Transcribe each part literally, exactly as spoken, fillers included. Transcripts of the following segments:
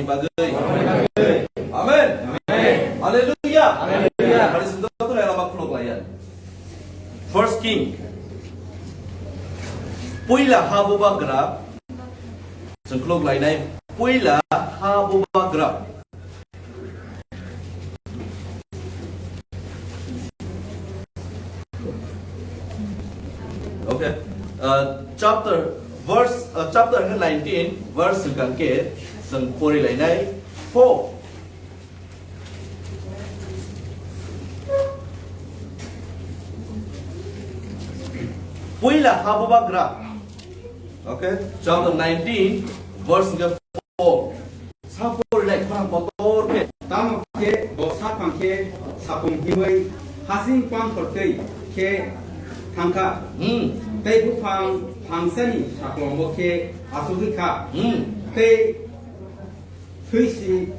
bagwi. Amen. Amen. Hallelujah. Hallelujah. Hari sundor tu lama khulok layan. First King. Puila ha bubagra. Sengklok lainai. Puila ha bubagra. Okay. Uh, chapter, verse, uh, chapter nineteen, verse hwnkhe chwng pori lainai. Four. Puila ha bubagra. Okay. Chapter nineteen, verse hwnkhe Paul, sa porinai khorang kotor khe. Tamo khe bo saphang khe sapung himwi hasing panthor twi khe thangkha. Hmm. Tei buphang phangsani saklongo khe achugwi kha. Hmm. Tei thwisi,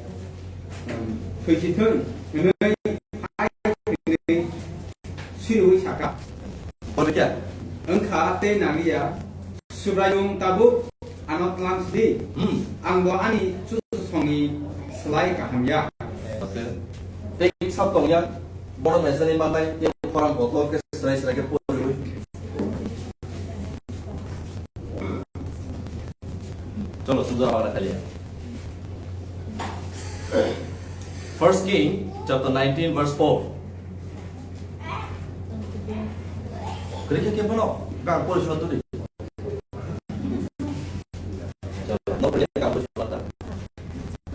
thwisi thung hwnwi hai hwnwi siriwi sakha. Bono kya? Wngkha tei nangliya, Subraiyung tabuk ano tlang sidi. Hmm. Ang bo ani chuchusongni slai kaham ya. Okay. Tei sab tong ya, bono mesani manai, tei khorang kotor khe srai srai khe poriwi. Cholo, sujara wala khaliya. First King chapter nineteen verse four. Kri khe khe bono, gang pori sona tuli. Cholo, no kri khe gang pori sona ta.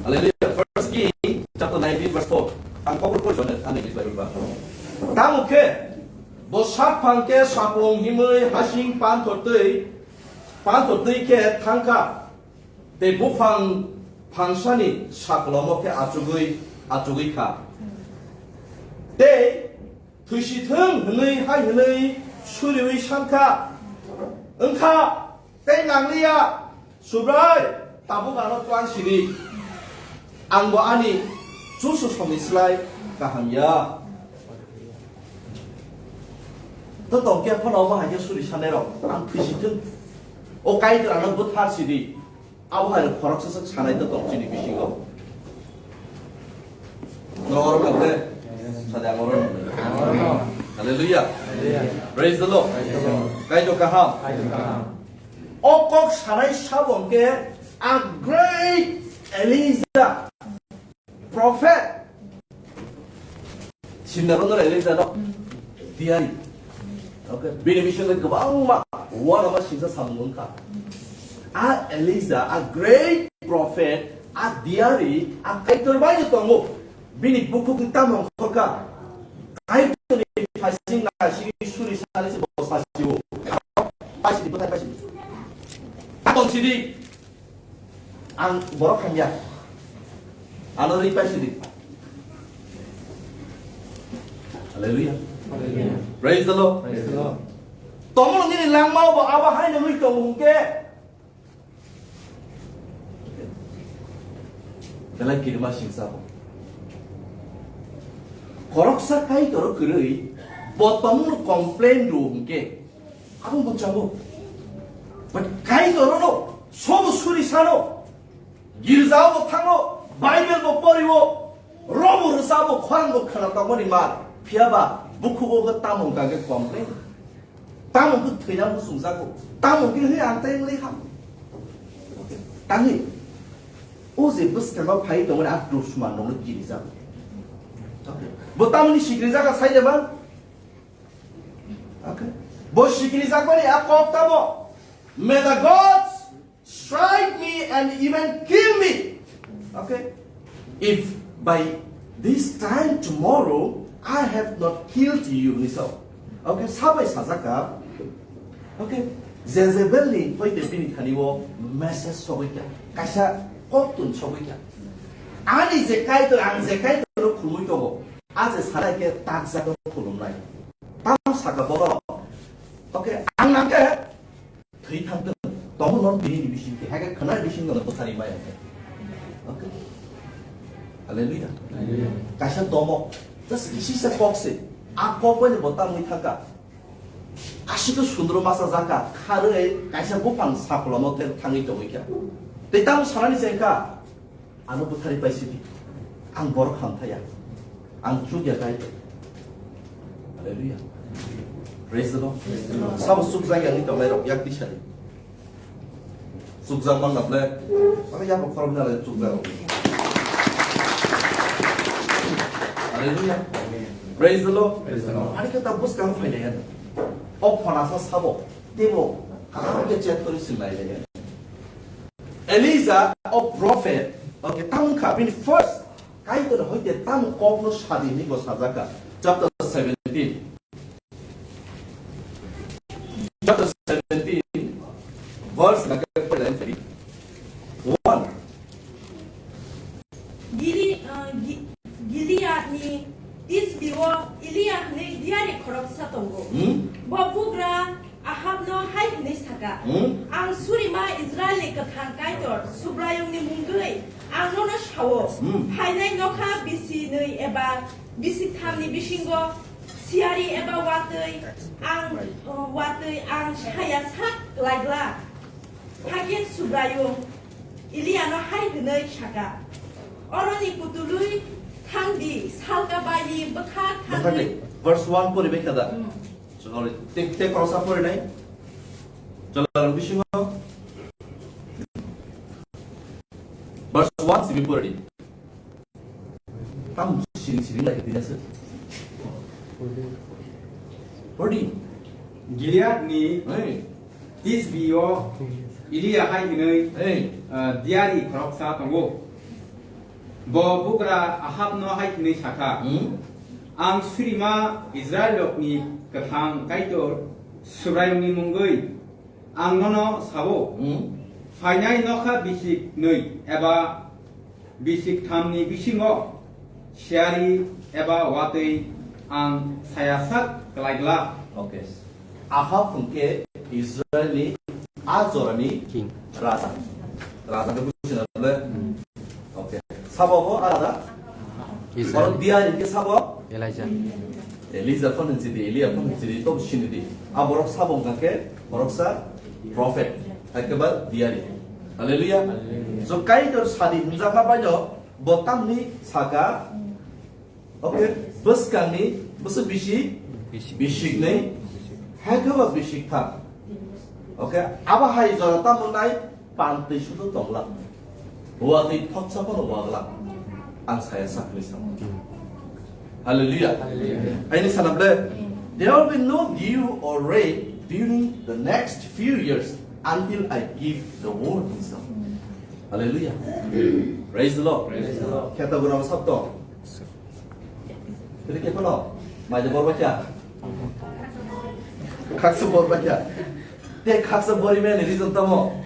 Hallelujah. First King chapter nineteen verse four. Ang kokor pori sona, ani English Bible ba. Tamo khe, bo saphang khe sapung himwi hasing panthor twi, panthor twi khe thangkha. Tei buphang phangsani saklomo khe achugwi, achugwi kha. Tei thwisithwng hwnwi hai hwnwi suriwi sankha. Wngkha tei nangliya, Subrai, tabuk ano tlang sidi. Ang bo ani chuchusongni slai kaham ya. To tongkhe phano omo hai khe suri sanai rok, ang thwisithwng. O Kaitor ano buthar sidi. Abo hai khoroksa sak sanai to tong chini bisingo. Norok nang de. Sade ang oro nang de. Hallelujah. Praise the Lord. Kaitor kaham. O kok sanai sabo hwnkhe a great Elijah. Prophet. Simna rono Elijah no diari. Okay. Bini bisingtwi kwbangma uanama singsa samung wngkha. A Elijah, a great prophet, a diari, a Kaitor bai tongo. Bini bukhuk tamo wngkha. Kaitorni phaising naising suri sanai se bo sasio. Paisidi, buthai paisidi. Tong sidi. Ang borok hamya. Ano ri paisidi. Hallelujah. Hallelujah. Praise the Lord. Praise the Lord. Tomo nini langma bo abo hai nangwi tongo hwnkhe. Belai kirima singsa bo. Khoroksa Kaitor kwrwi bo tomo complain ro hwnkhe. Abo bo chabo. But Kaitor no sobo suri sano. Girjao bo thango, Bible bo poriwo, robo rwchabo, khorang bo khwna tongmani ma, phiyaba bukhugo bo tamo wngkha khe complain. Tamo wngkhe thwina muchungjago, tamo wngkhe hwnwi ang tei wngwi ham. Tangwi, o je bwskango phai tongmani a dusman rokno kirijago. Bo tamoni sikrijak kha sai de man? Okay. Bo sikrijakmani a kok tamo? May the gods strike me and even kill me. Okay. If by this time tomorrow I have not killed you, hwnwi sao. Okay, sabai sajak kha. Okay. Jezebel ni poito bini thani o message sogwi kha. Kaisa koktun sogwi kha. Ani je Kaitor, ang je Kaitor no khulumwi tongo. A je sanai khe tak jaga khulumnai. Tamo saka borok. Okay, ang nang khe thwi thangtong. Tomo non bini ni bising khe, hai khe khwnai bising no bwthari mai ang khe. Okay. Hallelujah. Hallelujah. Kaisa tomo. Just kisi sa kok se. A kok bai ni bo tamwi thangka. Aswk sundro masa jaka kharwi kaisa buphang saphulano thangwi tongwi kha. Tei tamo sanani se wngkha. Ano bwthari paisidi. Ang borok hamthaya. Ang chukya kai. Hallelujah. Praise the Lord. Sabo chukjak yang ni tongnai rok yak tisari. Chukjak man naple. Ano yak khorok na le chukjak rok. Hallelujah. Praise the Lord. Praise the Lord. Ani kata bus kang phailaya. O phona sa sabo. Tebo. Kaham ke chat kori sinai le. Elijah, o prophet, okay, tamo kha bini first Kaitor hoite tamo kokno sadi hinwi bo sajak kha. Chapter seventeen. Chapter seventeen, verse na ke pore line three. One. Gili-, uh, Gi-, Gilead ni Tisbi o Elia hwnwi diari khoroksa tongo. Hmm? Bo bugra Ahabno hai hwnwi saka, Hmm? "Ang surima Israilni kwthang Kaitor Subraiyungni mungwi ang nono sao, Hmm. phainai nokha bisinwi eba bisithamni bisingo siyari eba watwi ang, watwi ang saya sak klai glak." Hakhe Subraiyung Eliano hai hwnwi saka, "Oroni kutulwi thang di, salka baini bwkha Bwkha thangwi." Verse one poribai kha da? Hmm. Chwla te, te khoroksa porinai. Chwla rok bisingo. Verse one simi pori. Tam siring siring lagi tidak sih. Pori. Gilead ni Hey. Tisbi o Elia hai hwnwi, Hey. ah, diari khoroksa tongo. Bo bugra Ahabno hai hwnwi sakha, Hmm? "Ang surima Israilrokni kwthang Kaitor Subraiyungni mungwi ang nono sao, Hmm? phainai nokha bisik nwi eba bisik thamni bisingo siyari eba watwi ang saya sak klai glak." Okay. Ahab hwnkhe Israilni a jorani King. Raja. Raja khe buji na le? Hmm. Okay. Sabo bo a raja? Israel. Borok diari hwnkhe sabo? Elijah. Elijah phano hinsi di, Elia phano hinsi di, to sini di. A borok sabo hwnkha khe borok sa prophet. Hakhe ba diari. Hallelujah. Hallelujah. So Kaitor sadi hwnjakma baino bo tamni saka Okay, bwskangni bwswk bisi? Bisi. Bisiknwi, haikhe ba bisiktham. Okay, abo hai jora tamo nai pantwi sudu tongla. Watwi thopsa phano wagla. Ang saya sakni samo. Hallelujah. Hallelujah. Aini sanam le, "There will be no dew or rain during the next few years until I give the word," hwnwi sa. Hallelujah. Praise the Lord. Praise the Lord. Kheta guna sabto. Tini ke kono? Mai de borba kya? Khaksa borba kya? Te khaksa bori mani reason tamo?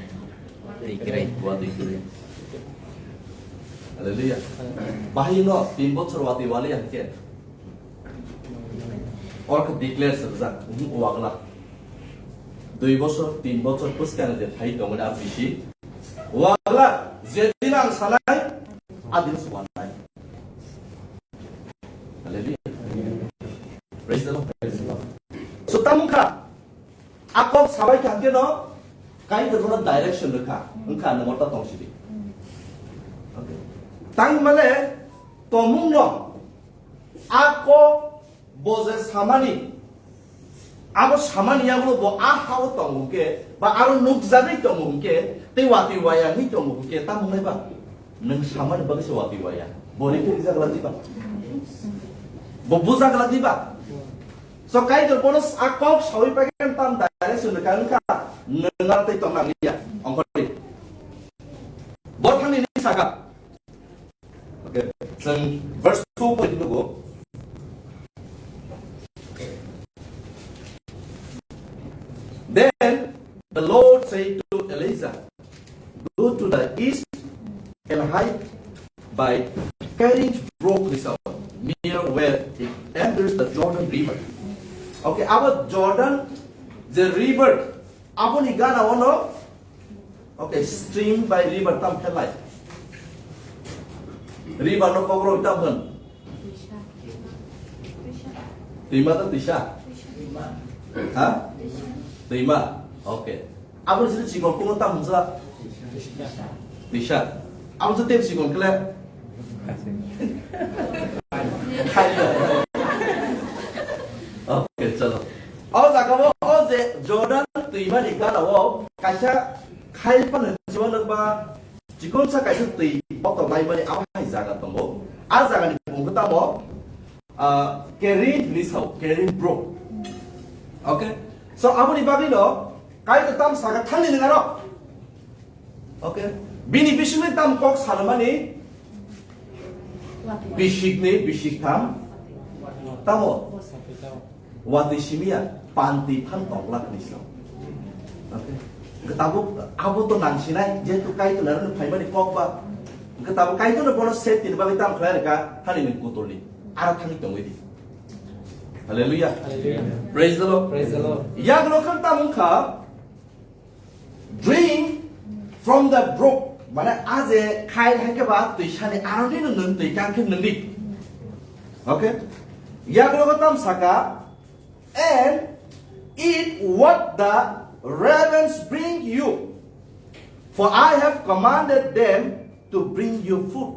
Tei kirai. Wa tei kirai. Hallelujah. Bahai no tin bochor wati wali ang ke. Or khe declare sirjak, umu wagla. Dui bochor, tin bochor bwskang je thai tongmani a bisi. Wagla, jedin ang sanai, adin suanai. Hallelujah. Praise the Lord. Praise the Lord. So, tamo kha, a kok sabai kha hwnkhe no, Kaitor bono direction rwkha, wngkha nang orta tong sidi. Okay. Tang male, tomung no, a kok bo je samani, abo samani yagulo bo a hao tongo hwnkhe, ba aro nukjagwi tongo hwnkhe, tei watwi wayangwi tongo hwnkhe, tamo wngnai ba? Nwng samani bagwi se watwi waya. Bo rikhe rijak ladi ba? Bo bujak ladi ba? So Kaitor bono a kok sawi paikhe tam direction rwkha wngkha, nwng aro tei tongna nangya. Ongkhorwi. Bo thangni ni saka. Okay. Chwng verse two point nugo. Then the Lord said to Elijah, "Go to the east and hide by Kerith Brook Resort, near where it enters the Jordan River." Okay, abo Jordan, the river, aboni gana ono Okay, stream by river tam khe lai. River no kokrok tam hwn. Twima to twisa? Ha? Twima. Okay. Abo sini chikon kuno tam hwnsa? Twisa. Abo to tep sikon kle. Okay, chalo. O jaga o, o je Jordan twimani gana o kaisa khai pan jibo nokba chikon sa kaisa twi boto mai mani abo hai jaga tongo. A jaga ni bung tamo, ah, Kerit hinwi sao, Kerit Brook. Okay? So, aboni bagwi no, kai to tam saka thangni nang aro. Okay? Bini bisingni tam kok sanamani, bisikni, bisik tham, tamo. Watwi simiya, pantwi phan tongla kani sao. Okay? Tabuk, abo to nang sinai, jehetu kai to narani phaimani kok ba. Tabuk kai to no bono safety ni bagwi tam khlai reka, thani ni kutulni. Ara thangwi tongwi di. Hallelujah. Hallelujah. Praise the Lord. Praise the Lord. Yak lokhan tam wngkha, drink from the brook. Mane aje khai hai ke ba twi sani aroni no nung twi kang khe nung di. Okay? Yak lokhan tam saka, and eat what the ravens bring you. For I have commanded them to bring you food.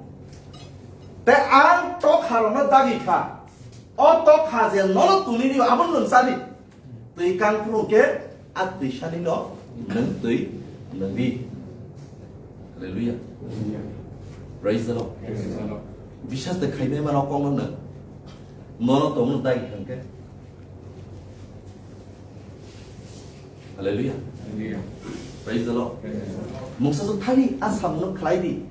Te ang tokha rokno dagi kha. O tokha je nono tuni rio, abono nwng chadi. Twi kang phuru khe a twi sani no nwng twi nwng di. Hallelujah. Praise the Lord. Praise the Lord. Bisas de khaimai mano kongno nwng. Nono tongno dagi kha hwnkhe. Hallelujah. Hallelujah. Praise the Lord. Praise the Lord. Mungsa so thani a samno khlai di.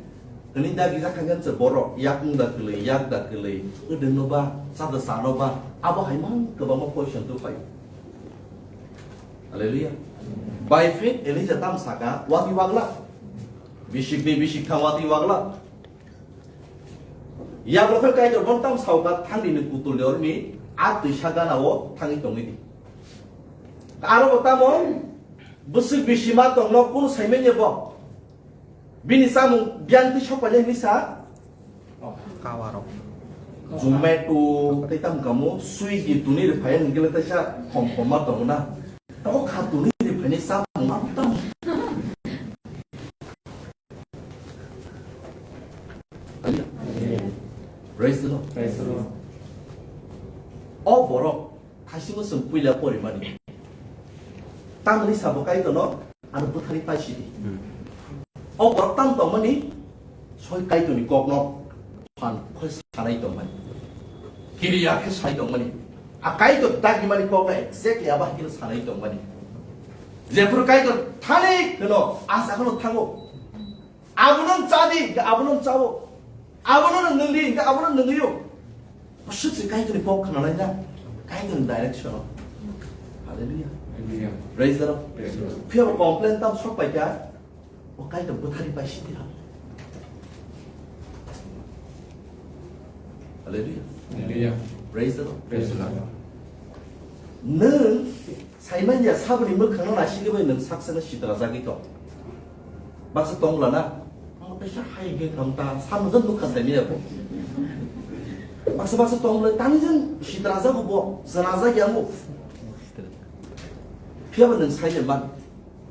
Hwnwi dagi jakha khe se borok yakung da kwlwi, yak da kwlwi, odengno ba, chada sano ba, abo hai mang kwbangma question tu phai. Hallelujah. By faith, Elijah tam saka, watwi wagla. Bisik ni bisik thang watwi wagla. Yabrokhe Kaitor bon tam sauka thangni ni kutul ni ormi a twisa gana o thangwi tongwi di. Aro bo tamo bwswk bisi ma tongno kunu saimanya bo. Bini samung biyang twi sokpainai hinwi sa. Kawarok. Zomato tei tamo kamo Swiggy tuni ri phai hwnkhe le teisa khom khom ma tongo na. Tamo kha tuni ri phainai samung ma tamo. Praise the Lord. Praise the Lord. O borok thaisingo chwng puila porimani. Tamni sabo Kaitorno ano bwthari paisidi. Hmm. O borok tam tongmani soi Kaitorni kokno phan khoi sanai tongmani. Kiriya khe sai tongmani. A Kaitor dagimani kokno exactly abo hai kheno sanai tongmani. Jephuru Kaitor thani kheno a jaga no thango. Abono chadi, abono chao. Abono nungdi, abono nungyo. Bwswk se Kaitorni kok khna laina. Kaitorni direction. Hallelujah. Hallelujah. Praise the Lord. Praise the Lord. Phiya complain tam sok paikha. O Kaitor bwthari paisidi ha. Hallelujah. Hallelujah. Praise the Lord. Praise the Lord. Nwng saimanya saboni mwkhangno naisingwi bai nwng saksano sitrajagwi tong. Baksa tongla na? Ang teisa hai hwnkhe khamta samjak nukha saimanya bo. Baksa baksa tongla tani jan sitrajago bo, sanajago. Phiyaba nwng saimanya man.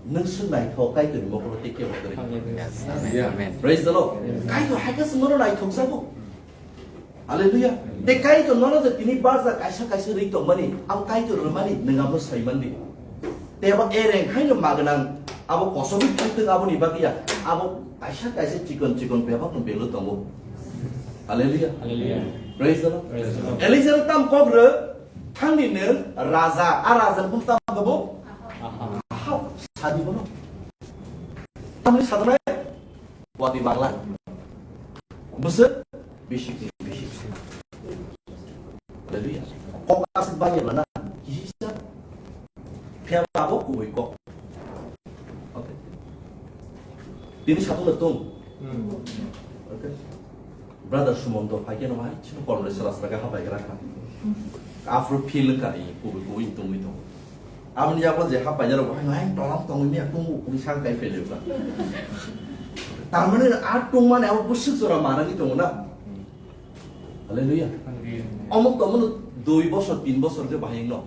Nwng swng naithok Kaitorni mokolo tei kebo kwrwi. Hallelujah. Amen. Praise the Lord. Kaitor hai khe swngno naithok jago. Hallelujah. Tei Kaitor nono je tini barja kaisa kaisa rwi tongmani, abo Kaitor rwmani nwng abo sai mandi. Tei abo ereng khaino magnang, abo kosogwi thangtwng aboni bagwi ya, abo kaisa kaisa chikon chikon bebakno belu tongo. Hallelujah. Hallelujah. Praise the Lord. Praise the Lord. Elijah tam kok rw, thangni nwng raja, a raja ni bumung tam khe bo? Ahab. Ahab, sadi bono. Tamni sadonai? Watwi bagla. Bwswk? Bisik ni bisik. Hallelujah. Kok aswk bagwi lana. Kisa. Phiya abo kubui kok. Okay. Tini satung na tung. Hmm. Okay. Brother Sumonto phai khe no hai chino kolom le sera sera khe hapai gra kha. Afro feel kha i kubui kubui tungwi tong. Aboni yago je hapai jaro hai hai tolam tongwi miya tung kubui sang kai phele kha. Tamani a tung mane abo bwswk jora manani tongo na. Hallelujah. Hallelujah. Omo tomono dui bosor tin bosor khe bahai no.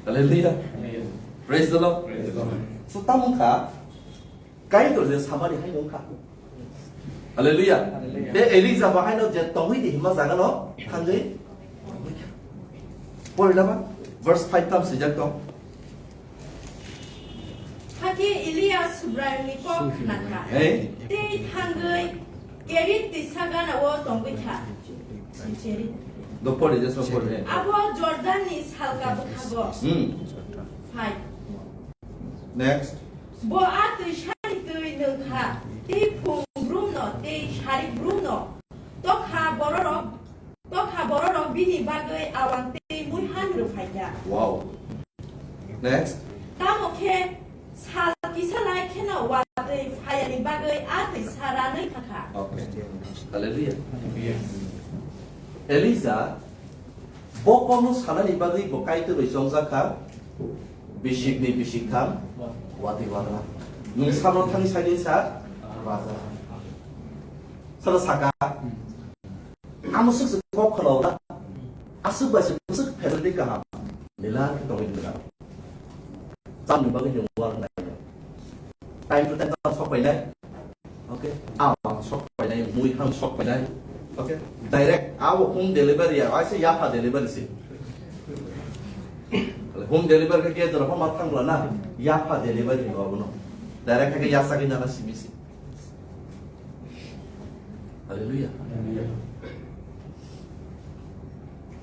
Hallelujah. Hallelujah. Praise the Lord. Praise the Lord. So tamo wngkha, Kaitor je samani hai wngkha. Hallelujah. Hallelujah. Te Elija bo haino je tongwi di hima jaga no thangwi. Pori lama verse five tam swijak tong. Hakhe Eliya Subraiyungni kok khnakha. Hey. Tei thangwi Kerit twisa gana-o tongwi kha. Sincheri. Do pori je so pori. Abo Jordanni salka bwkhago. Hmm. Phai. Next. Bo a twisani twi nwng kha, tei phung brumno tei sari brumno tokha bororok, tokha bororok bini bagwi awang tei muihan rw phai kha. Wow. Next. Tamo khe sal kisa lai kheno watwi phayani bagwi a twisa ranwi thangkha. Okay. Hallelujah. Elija bo kokno sanani bagwi bo Kaitor bai chongjak kha, bisikni bisiktham watwi wagra. Nwng salo thani saidi sa raja. Salo saka. Amo swk swk kok khwlao na. Aswk bai swk swk facility kaham. Nila khe tongwi nila. Chamni bagwi nwng war nai. Time to time cham sok painai. Okay. Awang sok painai, muihang sok painai. Okay. Direct abo home delivery ya, aise yapha delivery si. Home delivery ke ke jora ma thangla na, yapha delivery ho abono. Direct ke yasa ke nana simi si. Hallelujah.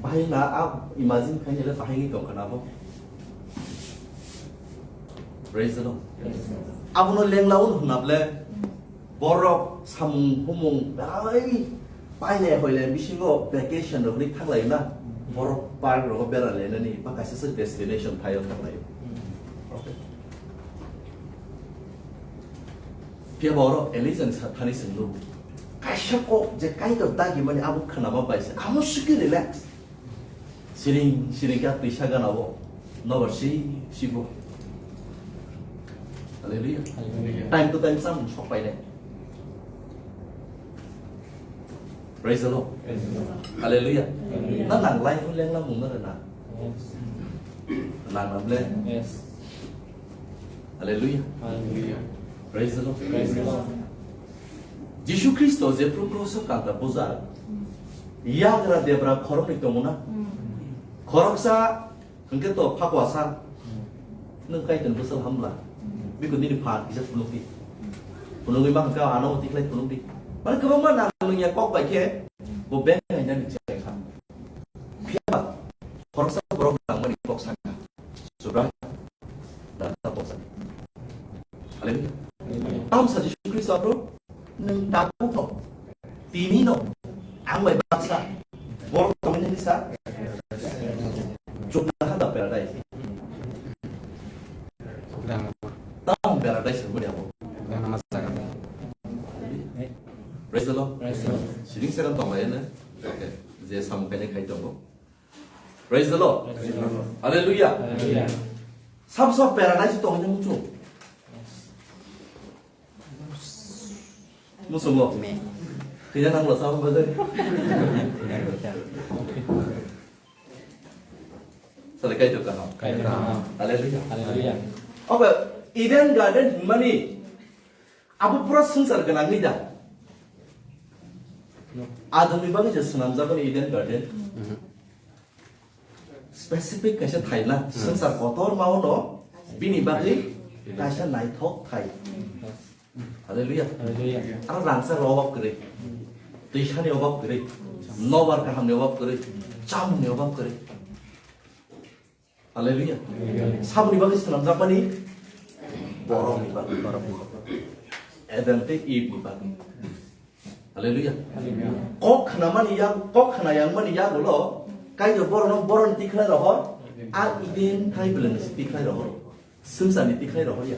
Bahai na a imagine khainai le bahai ni tongkha na bo. Praise the Lord. Abono lenglaun hwnna ble borok samung humung belai painai hoile bisingo vacation rok ni thanglai na borok park rogo bera lenani ba kaisa se destination thaio thanglai. Phiya ba oro Elijah ni sathani chwng nugo. Kaisa kok je Kaitor dagi mani abo khwnama bai se amo suki relax. Siring siring khe twisa gana o nobar si sibo. Hallelujah. Hallelujah. Time to time sam sok painai. Praise the Lord. Praise the Lord. Hallelujah. Hallelujah. Na nang life lengla mungna rena. Yes. Nang nang le. Yes. Hallelujah. Hallelujah. Praise the Lord. Praise the Lord. Jisu Khristo jephru kroso kanta bujak, yagra debra khoroknwi tongmona. Khoroksa hwnkhe to phakwasa. Nwng kaitor bwsal hamla. Bikon nini phan kisa phunukdi. Phunukgwi ma hwnkhe ano tikhlai phunukdi. Mane kwbangma nang nwngya kok bai khe bo beng hainani chai kha. Phiya ba khoroksa borok nangmani kok sakha. Subrai. Da ta kok sakha. Hallelujah. Tamsa Jisu Khristo abo nwng tabukno, tinino, ang bai baksa borok tongmani sa chukna hada paradise. Tamo paradise wngmani abo. Praise the Lord. Praise the Lord. Siring seran tonglaiyana. Okay. Je samung kainai khai tongo. Praise the Lord. Praise the Lord. Hallelujah. Hallelujah. Sab sab paradise tong jang muchung. Muchungo. Kaya nang lo sab bagai. Sale kai jok kaham. Kai jok kaham. Hallelujah. Hallelujah. Oke, Eden Garden hwnmani abo pura swngchar gwnangni da. Adamni bagwi je swnamjakmani Eden Garden. Specific kaisa thaina, swngchar kotorma-o no bini bagwi kaisa naithok thai. Hallelujah. Hallelujah. Aro rangchak rok obab kwrwi, twisani obab kwrwi, nobar kahamni obab kwrwi, chamungni obab kwrwi. Hallelujah. Hallelujah. Saboni bagwi swnamjakmani borokni bagwi, borokni bagwi. Adam tei Eve ni bagwi. Hallelujah. Hallelujah. Kok khnamani yak, kok khna yangmani yagulo, kaitor borokno borokni tikhlai rohor, a Eden thai belengni tikhlai rohor, swngcharni tikhlai rohor ya.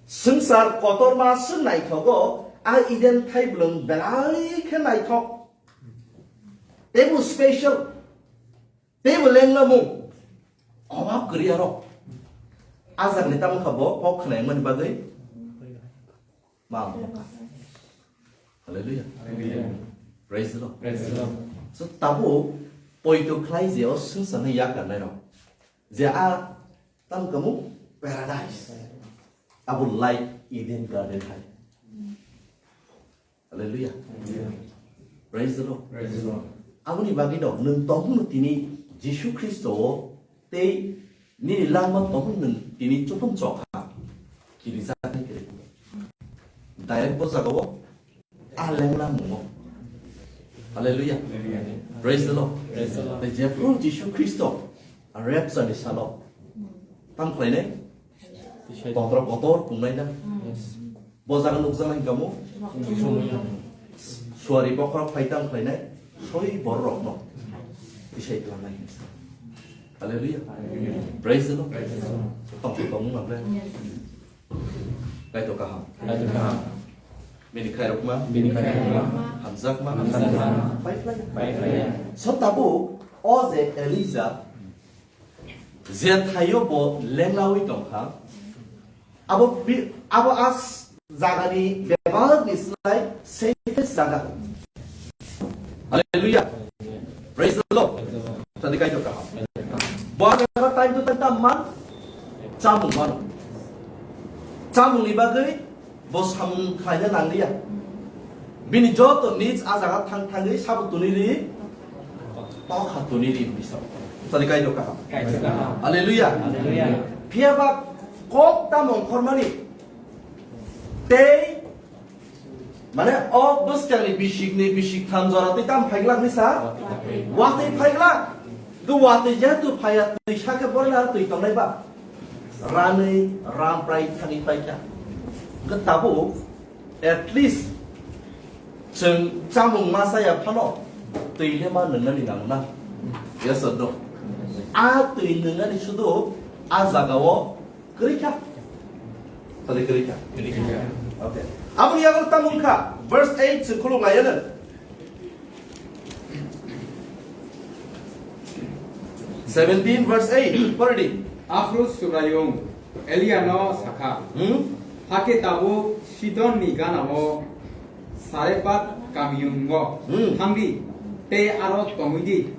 Swngchar kotorma swng naithogo, a Eden thai beleng belai khe naithok. Teibo special. Teibo lenglamung. Obab kwrwi aro. Ajak ni tamo kha bo kok khna yangmani bagwi. Mam. Hallelujah. Hallelujah. Praise the Lord. Praise the Lord. So tabo poito khlai je o swngcharni yakarnai rok. Je a Tam kamu paradise. Abo life Eden Garden hai. Hallelujah. Hallelujah. Praise the Lord. Praise the Lord. Aboni bagwi no, nwng tongmung no tini Jisu Khristo o tei nini langma tongmung nwng tini chuphung chokha. Kiri jani kiri. Direct bo jaga o a lengna mungo. Hallelujah. Hallelujah. Praise the Lord. Praise the Lord. Tei jephru Jisu Khristo rapture ni salo tam khlainai? Kotor kotor kungnai na. Yes. Bo jaga nukjaknai hinkha mo? Suari bokhorok phai tang khlainai, soi borok rokno tisai tlangnai hinwi sa. Hallelujah. Hallelujah. Praise the Lord. Praise the Lord. Tong tong tong ma bre. Kaitor kaham. Kaitor kaham. Bini khairokma. Bini khairokma. Hamjakma. Hamjakma. Pai phlai. Pai phlai. So tabuk o je Elijah je thaio bo lenglawi tongkha. Abo bi-, abo as jagani bebak ni slai safest jaga. Hallelujah. Praise the Lord. Tadi kaitor kaham. Bo jaga time to time tam man. Chamung mano. Chamung ni bagwi bo samung khlaina nangliya. Bini joto needs a jaga thang thangwi sabo tuni ri. Tokha tuni ri bisa. Tadi kaitor kaham. Kaitor kaham. Hallelujah. Hallelujah. Phiya ba kok tamo ongkhormani. Tei mane o bwskangni bisikni bisik tham jora tei tam phaiglak ni sa? Watwi phaiglak. Go watwi jehetu phaiya twi sakhe borna twi tongnai ba? Ranwi ramprai thani paikha. Go tabuk at least chwng chamung ma chaya phano twi le ma nwngnani nango na? Yes or no? A twi nwngnani sudu a jaga o kwrwi kha. Tali kwrwi kha. Kwrwi kha. Okay. Aboni yago tamo wngkha verse eight se khuluk laiyano. Seventeen verse eight. Pori di. Aphru Subraiyung Eliano sakha, hmm? Hakhe tabuk Sidonni ganao Sarephat kamiyungo, hmm, thangdi, tei aro tongwidi.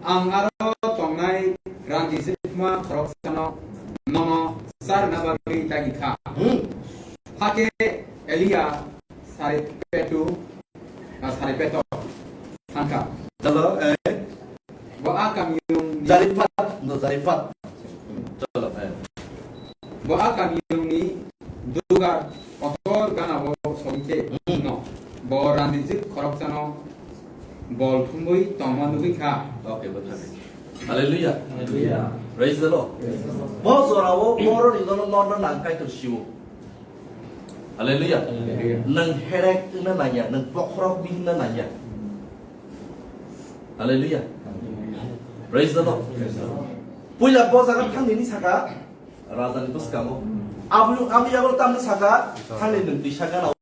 Ang aro tongnai randijwkma khoroksano nono charwna bagwi dagi kha. Hmm. Hakhe Elia Sarephetu, ah, Sarepheto thangkha. Chalo, eh. Bo a kamiyungni Zarephath, no, Zarephath. Chalo, eh. Bo a kamiyungni dugar kotor ganao songwi khe, hmm, no. Bo randijwk khoroksano bol thumwi tongma nugwi kha. Okay, bo thani. Hallelujah. Hallelujah. Praise the Lord. Praise the Lord. Bo jorao boroni nono norna nang Kaitor siwo. Hallelujah. Hallelujah. Nang herek wngna nangya, nang bokhorok wngna nangya. Hallelujah. Praise the Lord. Praise the Lord. Puila bo jaga thangni ni saka, Raja ni bwskango. Abu, abu yago tamni saka, thangni nwng twi saka nao.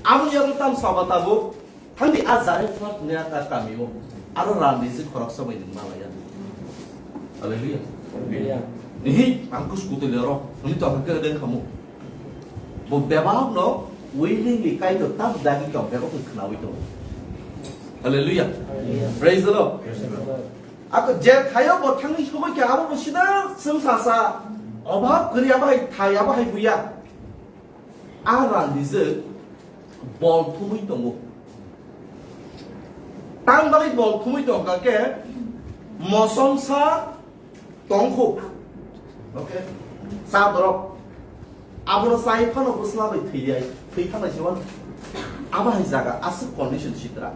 Abu yago tam saba tabuk, thangni a Zarephath ni a ka kamio. Aro randijwk khoroksa bai nwng malaya. Hallelujah. Hallelujah. Ihi, ang kus kutu lero, ini to ang kere den kamu. Bo bebak no, willingly Kaitor tam dagi tong, bebak no khnawi tong. Hallelujah. Hallelujah. Praise the Lord. Praise the Lord. Ako je thayo bo thangwi sogwi khe abo bo sida swng sasa obhab kwrwi abo hai thai abo hai buya. A randijwk bol thumwi tongo. Tang bagwi bol thumwi tongkha khe mosomsa tongkho. Okay? Cha borok. Abono chai phano bwsla bai thwi ai, thwi thangnai se wano. Abo hai jaga, aswk condition sitra.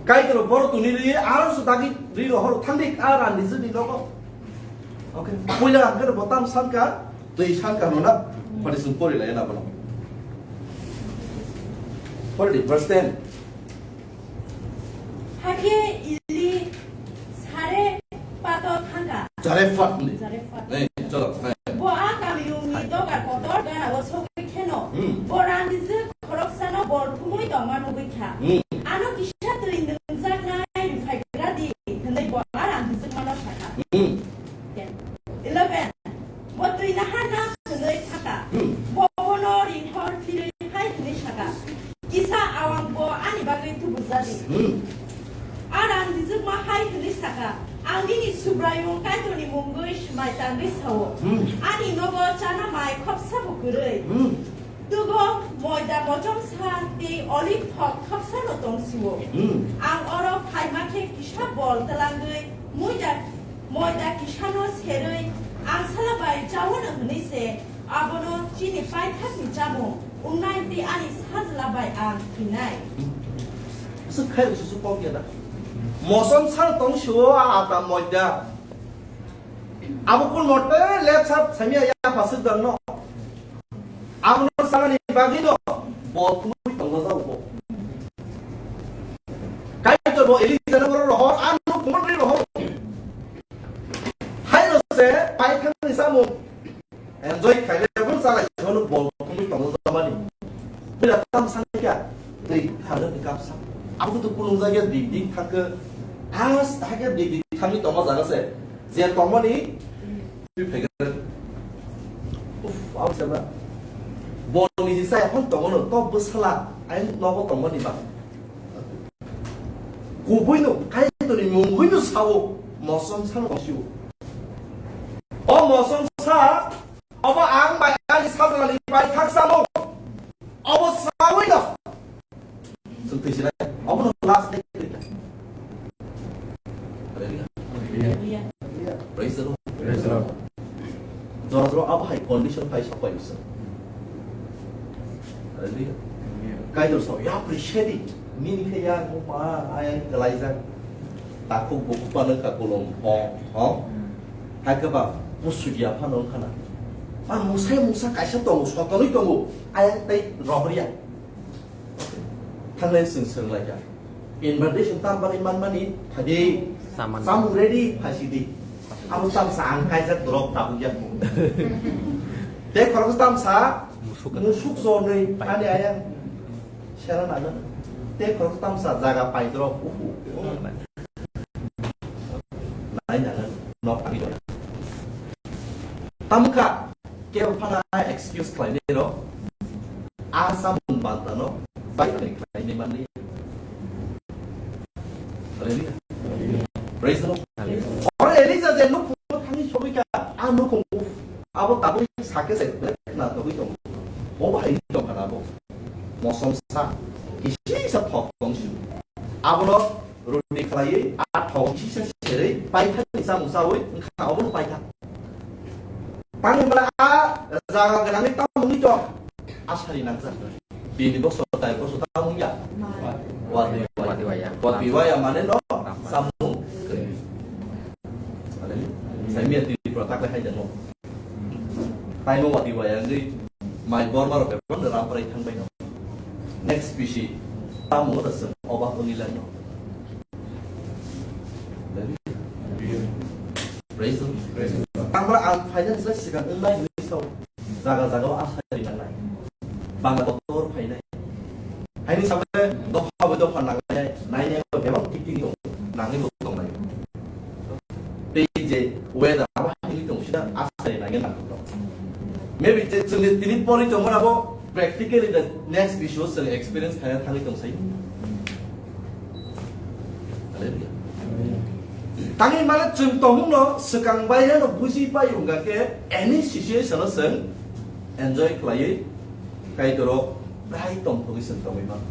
Kaitor boro tuni ri, aro su dagi ri rohor thangdi a randijwk ni nogo. Okay? Puila hangkhe bo tam sanka, twi sanka no na, pati sung pori lai na bono. Pori di, verse ten. Hakhe Eli Sarephato thangkha. Zarephath ni. Zarephath. Ei, cholo, ei. Bo a kamiyungni dogar kotor ganao sogwi kheno, hmm, bo randijwk khoroksano bol thumwi tongma nugwi kha. Hmm. Ano kisa twi nwngjaknai rwphaigra di, hwnwi bo a randijwkmano sakha. Hmm. Eleven. Bo twi naharna hwnwi sakha. Hmm. Bo bono ringhor phirwi hai hwnwi sakha, "Kisa awang bo ani bagwi tubujadi." Hmm. A randijwkma hai hwnwi sakha, "Ang nini Subraiyung Kaitorni mungwi mai tangwi sao, Hmm. Ani nogo chana mai khopsabo kwrwi. Hmm. Dugo moida mochomsa tei olive thok khopsano tongsiwo. Hmm. Ang oro phaima khe kisa bol twlangwi muida, moida kisano serwi ang sala bai chaono hwnwi se abono chini paithakni chamung wngnai tei ani sajla bai ang thwinai. Aswk khai rwsuk kok ya da. Mosom sal tong sio a ata moida. Abo kun mote lep sap samia ya pasuk dan no. Abo no sala ni bagi no. Bol tui tong lo jabo. Kai to bo Elija no rohor anu kumon ri rohor. Hai no se pai thang ni samung. Enjoy khaile bo salai sono bol khumui tongo jamani. Bila tam sanikya, tei thago ni kapsa. Abo to kulung jagya dik dik thangkhe. As thangkhe dik dik thangwi tongo jaga se. Je tongmani twi phegre. Uf, abo se ba. Bol ni jisa ekhon tongo no, to bwsala, ain nogo tongmani ba. Kubuino, Kaitorni mungbuino sao, mosom sano tongsiwo. O mosom sa, obo ang bai ani sajlani bai thaksamo. Obo sawi no. Sung twi sinai, obo no last day. Hallelujah. Hallelujah. Praise the Lord. Praise the Lord. Jora jora abo hai condition phai sok phai usa. Hallelujah. Hallelujah. Kaitor sao, "Ya appreciate it." Nini khe ya mo pa ayang kelaijak. Takhuk bukhuk pa nang ka kolom ho, ho. Hai khe ba pusu dia pha nang khana. Pa musai musa kaisa tongo, sotonwi tongo. Ayang tei rohor ya. Thanglai swng swng lai kha. Invitation tam bagwi manmani phadi. Saman. Samung ready phasi di. Abo tamsa ang kaijak drop tabuk yak mo. Te khorok tamsa musuk, musuk sonri ani ayang sera nana. Te khorok tamsa jaga pai drop uhu. Nai nana nok ani. Tamkha. Kebo phano excuse khlainai rok, a samung bantano bai khlainai manli. Hallelujah. Praise the Lord. Hallelujah. Oro Elija je nukhungo thangwi sogwi kha, a nukhung abo tabuk sakhe se khna togwi tongo. Bo bahai tongkha na bo. Mosom sa, kisi sa thok tong si. Abono roti khlaiwi, a thok kisa serwi, paithakni chamung chawi, wngkha abono paithak. Tangwi mala a jaga gwnangwi tamungni tong, a sari nangjak. Bini boso tai boso tamung ya. Wati waya. Wati waya. Wati waya mane no, chamung. Hallelujah. Saimia Tripura taklai hai jano. Taimo wati waya wngwi mai borma rok bebak no ramprai thangbai no. Next pisi tamo da sir oba wngwi lai no. Praise the Lord. Praise the Lord. Tangba ang finance la sikang wngwi sao. Jaga jaga o asari nangnai. Bangla doctor phainai. Haini sabai dopha bai dopha nangnai, nainai bo bebak tik tik dong, nangwi bo tongnai. Tei je weather abo haini tong sida asai nangwi nang tong. Maybe je chwngni tini pori tongmani abo practically the next issue chwng experience khaina thangwi tong sai. Hallelujah. Tangwi mane chwng tongmungno swkang bai no buji pai wngkha khe any situation o chwng enjoy khlaiwi Kaitorok brai tongthogwi chwng tongwi mano.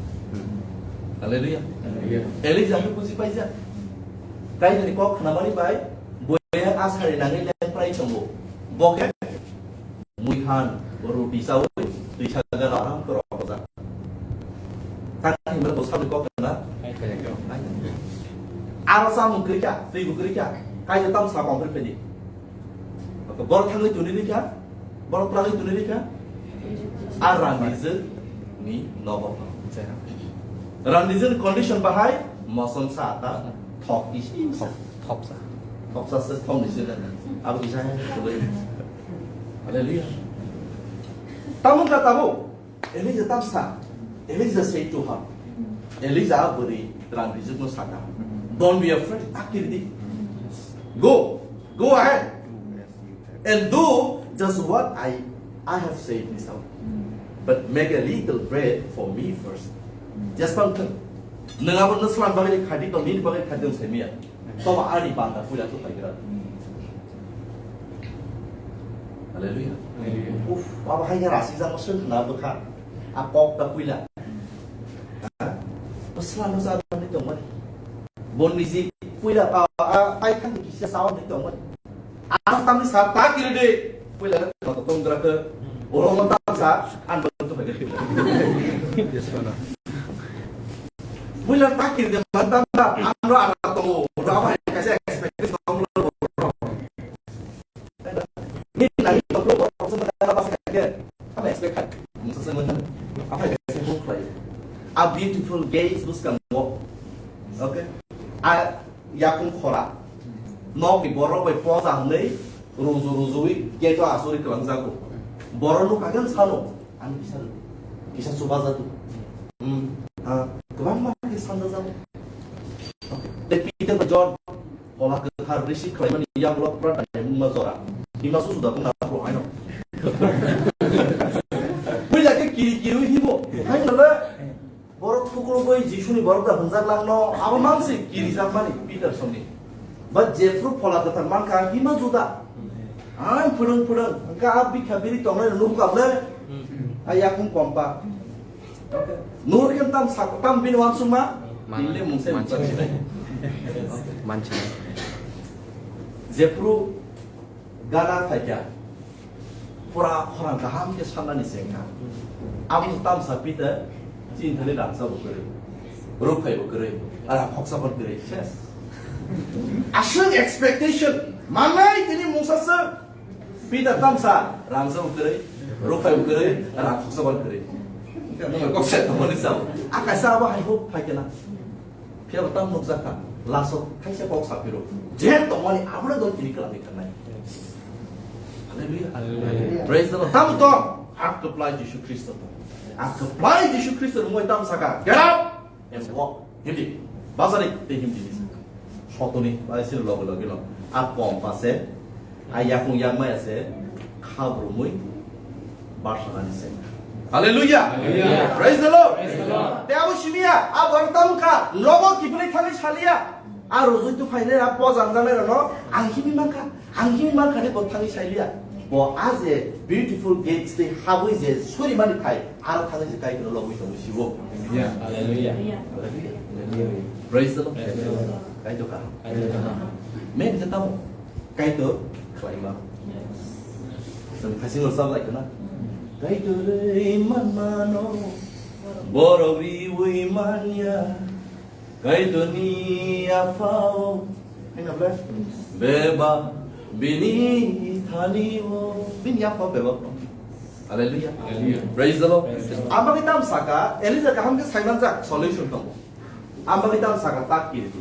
Hallelujah. Hallelujah. Elijah no buji paijak. Kaitorni kok khnamani bai boya asari nangwi lengprai tongo. Bo khe mui han, roti chawi, twisa gana aram khe rojak. Tang hinmano bo sabni kok khna. Aro chamung kwrwi kha, twi bo kwrwi kha. Kaitor tamo sa kong phai phai di. Borok thangwi tuni rikha, borok twlangwi tuni rikha. A randijwk ni nogo. Randijwk ni condition bahai mosom sa ta thok isi sa. Thok sa. Thok sa se thok ni se. Abo kisa hai. Hallelujah. Tamo ka tabo. Elijah tamsa. Elijah said to her, Elijah bwrwi randijwkno sakha, "Don't be afraid, ta kiridi. Go, go ahead and do just what I, I have said," ni sao. "But make a little bread for me first." Jespang thung. Nwng abo nwslan bagwi khadi tong, nini bagwi khadi tong saimaya. Toba ani banda puila tu paigra. Hallelujah. Hallelujah. Uf, abo hai khe rasi jang soi khna bwkha. A kok ta puila. Ha? Bwsla no jani tongmani. Bonni ji puila pa a pai thang kisa sawan ni tongmani. Ang tamni sa ta kiri de. Puila ka to tong dra ke. Oro mo tam sa an ba to ba. Puila ta kiri de man tam ba. Amro ara to. Oro abo hai kaisa expectation. Nini nangni nokro borok se mata basa khe, ama expect khai. Mungsa se mata. Apa ya se mung khlai. A beautiful gates bwskango. Okay. A yakung khora. Nokni borok bai poja hwnwi ruju rujuwi gate o asuri kwlangjago. Borok nukha khe sano. Ani kisa, kisa chuba jadu. Hmm. Ha, kwbangma khe sanja jago. Tei Peter bai John, Phola Kwthar receive khlaimani yagulo pura daimungma jora. Hima susuda bung na phuru haino. Puila khe kiri kiri himo. Haino le borok thuklugwi Jisuni borok da hwnjak langno, abo mansi kirijakmani Peter songni. Ba jephru Phola Kwthar mankha hima juda. Ang phwrwng phwrwng, hwnkhe a bikha biri tongnai rok nukha ble. Hmm. A yakung kompa. Okay. Nur khe tam sak, tam bini wansukma. Mana? Bini mungsa manchina. Manchina. Jephru gana phaikha. Pura khorang kaham khe sanani chengkha. Abo tam sa Peter, chini thani rangsa bo kwrwi. Rukphai bo kwrwi. Ara khoksa bo kwrwi. Ses. Aswk expectation. Manai tini mungsa se. Peter tamsa, rangsa bo kwrwi, rukphai bo kwrwi, rang khoksa bo kwrwi. Nang kok se tongmani sao. Akaisa abo hai huk phai kena. Phiya bo tam nukjakha. Laso thaisa kok sapiro. Je tongmani abono dol kiri kwlangwi thangnai. Hallelujah. Hallelujah. Praise the Lord. Tamo tong. Ang kwplai Jisu Khristo tong. Ang kwplai Jisu Khristo mungwi tam saka. Get out! And walk. Hindi. Bazari te hindi ni saka. Sotoni, bazari sini logo logi no. A pom pase. A yakung yakmaya se. Khabrumwi. Barsanani se. Hallelujah. Hallelujah. Praise the Lord. Praise the Lord. Te abo simiya. A borok tamkha. Logo kiphilwi thangwi saliya. A rujui tu phainai, a pojang janai rokno. Ang himi mankha. Ang himwi mankha de bo thangwi sailiya. Bo a je beautiful gates tei habwi je surimani phai, aro thangwi je Kaitorno lobwi tongwi sibo. Hallelujah. Hallelujah. Hallelujah. Praise the Lord. Praise the Lord. Kaitor kaham. Kaitor kaham. Men khe tamo? Kaitor khlaima. Yes. Chwng thaisingo sab lai khna. Kaitor rwi manmano, borok riwi manya. Kaitorni aphao. Hino ble? Beba bini thanio. Bini aphao beba. Hallelujah. Hallelujah. Praise the Lord. Praise the Lord. Ang bagwi tam saka, Elijah kaham khe saimanjak solution tongo. Ang bagwi tam saka tak kirti.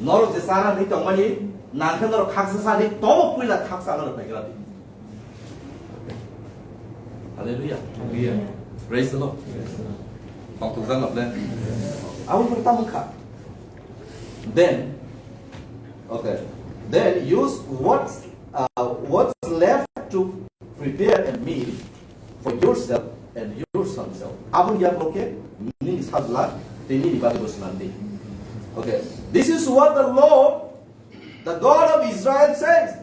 Norok je chana ni tongmani, nangkhe norok khaksa sadi, tobo puila khaksa norok paigra di. Hallelujah. Hallelujah. Praise the Lord. Praise the Lord. Tongthokjak no ble. Abo pura tamo kha. Then, okay. Then use what's, uh, what's left to prepare a meal for yourself and your son's self. Aboni yaklo khe nini sajla tei nini bagwi bo swnam di. Okay. This is what the Lord The God of Israel says,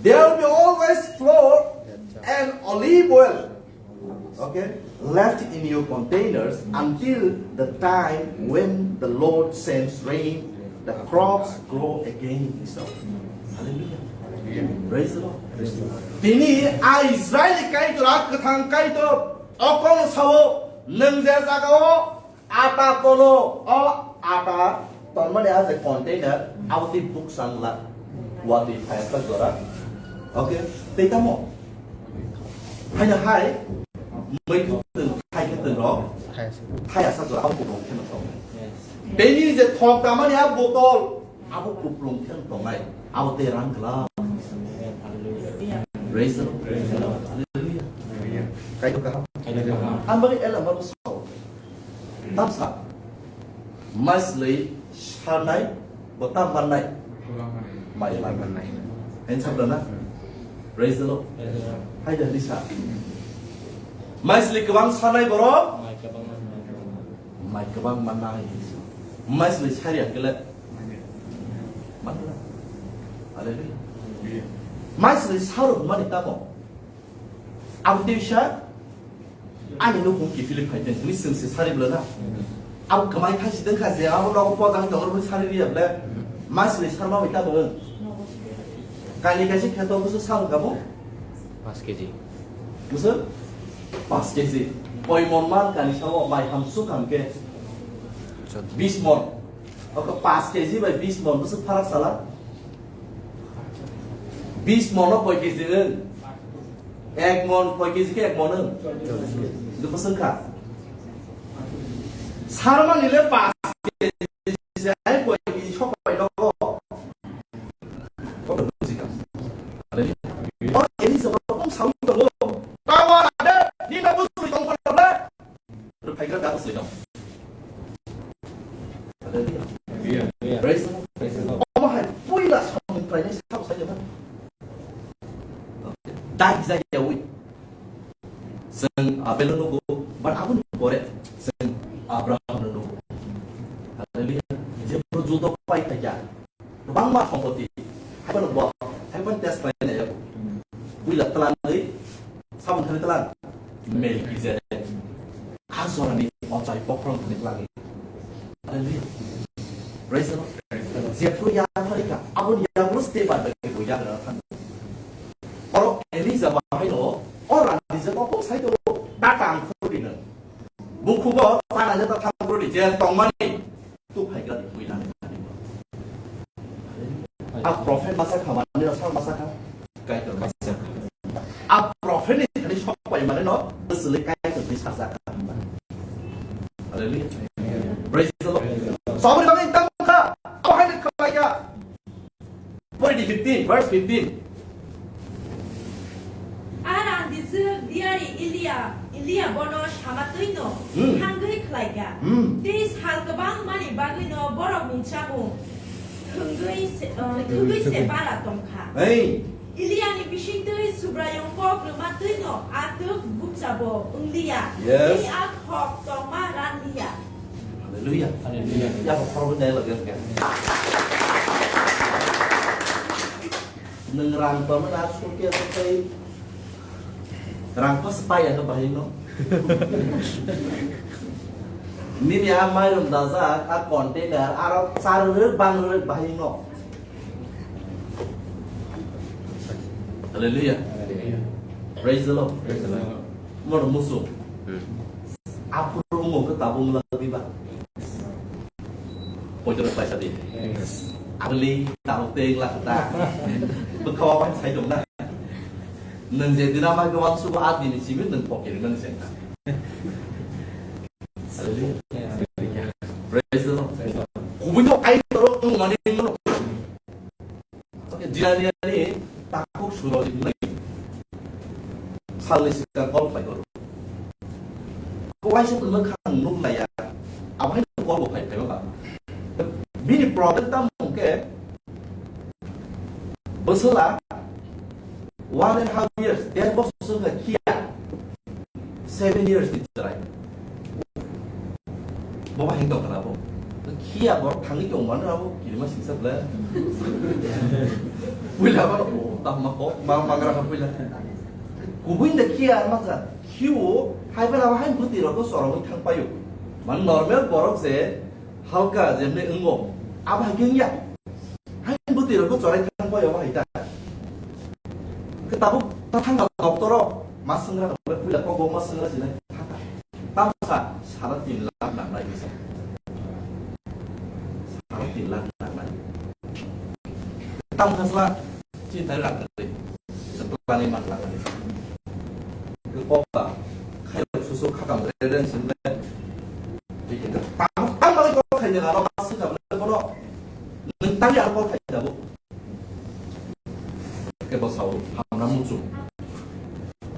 "There will be always flour and olive oil, okay, left in your containers until the time when the Lord sends rain, the crops grow again." Hallelujah. Praise the Lord. Tini a Israel ni Kaitor, a kwthang Kaitor, o kono sao, nwng je jaga o Ata tono, o ata tonmani a je container, abo tei bukchang la, watwi phai asa jora. Okay, tei tamo? Haino hai, mui kwtwng, khai kwtwng rok, thai asa jora, abo kuplung kheno tong. Tei nini je thok tamani a botol, abo kuplung kheno tongnai, abo tei rang glak. Praise the Lord. Praise the Lord. Hallelujah. Kaitor kaham. Kaitor kaham. Ang bagwi ela maro sao. Tamsa. Maislwi sanai, bo tam mannai. Mai mannai. Hain sabda na? Praise the Lord. Praise the Lord. Hai da disa. Maislwi kwbang sanai borok. Mai kwbang mannai. Mai kwbang mannai. Maislwi sari akele. Mannai. Hallelujah. Maisli sarok mani tamo. Abdi bisa ani nukung kiphilwi phaiteng hwnwi chwngse sari bwlana. Abo kwmai thai sideng kha je abo nogo poda hwnwi tongor hwnwi sari riya bwle. Maisli sarma bai tamo. Kaini kaisa kheto bwswk sa wngkha bo? Paanch K G. Bwswk? Paanch K G. Koi mon man kani samo mai hamsuk hangke? Chod- bis mon. Oke, paanch K G bai bis mon bwswk pharak sala? Bis mon no koi K G wng? Ek mon, koi K G khe ek mon wng? Chod- Bwswk kha? Sarmani le paanch K G se hai koi K G sok pai nogo. Kok da buji ka. Are ni. O, Elizabeth kok sawi tongo. Kawa ade, ni na buji tong phala. Rwphaigra da buji tong. Hallelujah. Praise the Lord. Praise the Lord. Omo hai puila samung khlainai sabo sai jaba. Dai jai yawi. Chwng Abel no nugo, but aboni pore chwng Abraham no nugo. Hallelujah. Jebro judo pai khaikya. Kwbangma sompoti. Haiphano bo, haiphano test khlainai yago. Puila twlangwi, sabon thani twlang. Melchizedek. Ha jorani ochai bokhorok thani twlangwi. Hallelujah. Praise the Lord. Praise the Lord. Jebro yaphari kha, aboni yagulo step by step bo yagra thang. Oro Elija bahai no, o rani je kok sai to, ta tang khuri no. Bukhugo ta na je ta thang khuri je tongmani. Tu phai ga di, bui na. A prophet masa kha, mani rasa masa kha. Kaitor masa kha. A prophet ni thani sok pai mani no, bwswlwi Kaitor ni saja kha. Hallelujah. Praise the Lord. Sabri bang ekdam kha. Apa hai kha ya? Pori di fifteen, verse fifteen. A randijwk diyari Elia, Elia bono sama twino Hmm. thangwi khlaikha. Hmm. Tei sal kwbang mani bagwino borok mungsa mung thwngwi se, uh, thwgwi se bara tongkha. Hey. Elia ni bisingtwi Subraiyung kok rwma twino a twk bukchabo wngliya. Yes. Tei a khok tongma ranliya. Hallelujah. Hallelujah. Ya, khoroknwi nai lagwi wngkha. Nwng rang tongmani a suitcase tei rang pas paiya khe bahai no. Nini a mairum dajak a container aro charwrwk bangrwk bahai no. Hallelujah. Hallelujah. Praise the Lord. Praise the Lord. Moro musu. Hmm. Aphuru wngmo khe tabuk wngla diba? Poito rok paisa di. Yes. Abli tabuk tei wngla khe ta. Bwkha o bai sai tong na. Nwng je dina mai gowang sugo a dini simi nwng pocket nwng sengkha. Hallelujah. Praise the Lord. Praise the Lord. Kubui no ai toro wng mani wng no. Oke, Jiraniani takhuk Surojit hwnwi salni swkang call khlai horo. Bo waisa mwkhang nuk laiya, abo hai call bo phai phai ba. Bini problem tamo hwnkhe bwswla one and half years, der bosor wngkha khiya. Seven years ni chwrai. Boba heng tong kana bo. Khiya borok thangwi tong mano abo kirima singsa bla. Puila ba o tam ma ko ma magra ka puila. Kubui da khiya ma ja. Khiu hai bela ba hai buti rok ko sorong thang payo. Man normal borok je halka jemne wngo. Abo hai keng ya. Hai bwtwi rok chwrai thang bai obo hai ta. Khe tabuk ta thang doctor o ma swngra rok puila kok bo ma swngra sinai thang ta. Tamsa sara tin lakh nang nai bisa. Sara tin lakh nang nai. Tamsa sla chinta rak nai. Seplani man lakh nai. Khe kok ba khai susu khatam reden sinai. Tamo tamo ko khaina lama masuk ka bono. Nang tang ya ko khaina bo. Ke bo sao hamna muchung.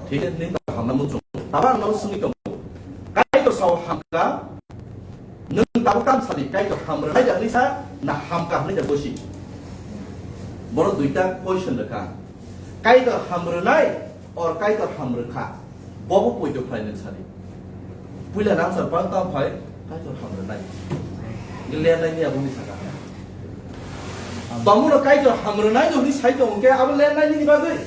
Thik ase, nang hamna muchung. Taba ang nang sungwi tong. Kaitor sao hamka. Nang tabo kam sadi Kaitor hamrwnai jak nisa na hamka hwnwi jak bosi. Bono duita question rwkha. Kaitor hamrwnai or Kaitor hamrwkha. Bobo poito khlai nang sadi. Puila nang sar pang tam phai, Kaitor hamrwnai. Ngi ler nai ni aboni saka. Tongmano Kaitor hamrwnai no hwnwi sai tong hwnkhe abo lernai nini bagwi.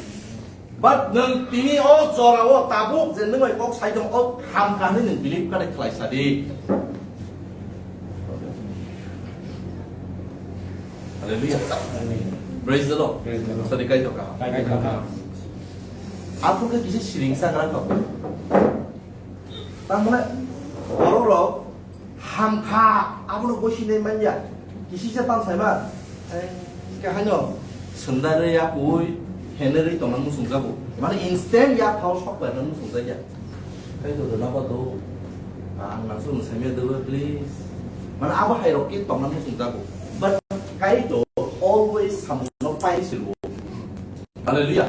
But nwng tini o jorao tabuk je nwng bai kok sai tong o hamkha hwnwi nwng believe kare khlai sa di. Hallelujah. Praise the Lord. Praise the Lord. Sadi Kaitor kaham. Kaitor kaham. Aphuru khe kisa siring sagra kok. Tamone borok rok hamkha, abono bosinai manya. Kisi se tam saima. Ke haino sendari ya kui, heneri tongna musung jago. Mane instant ya thau sok bai musung jaya. Kai to na ba do. Ang nang sung saimya do please. Mane abo hai rok ki tongna musung jago. But kai to always samung no pai silu. Hallelujah.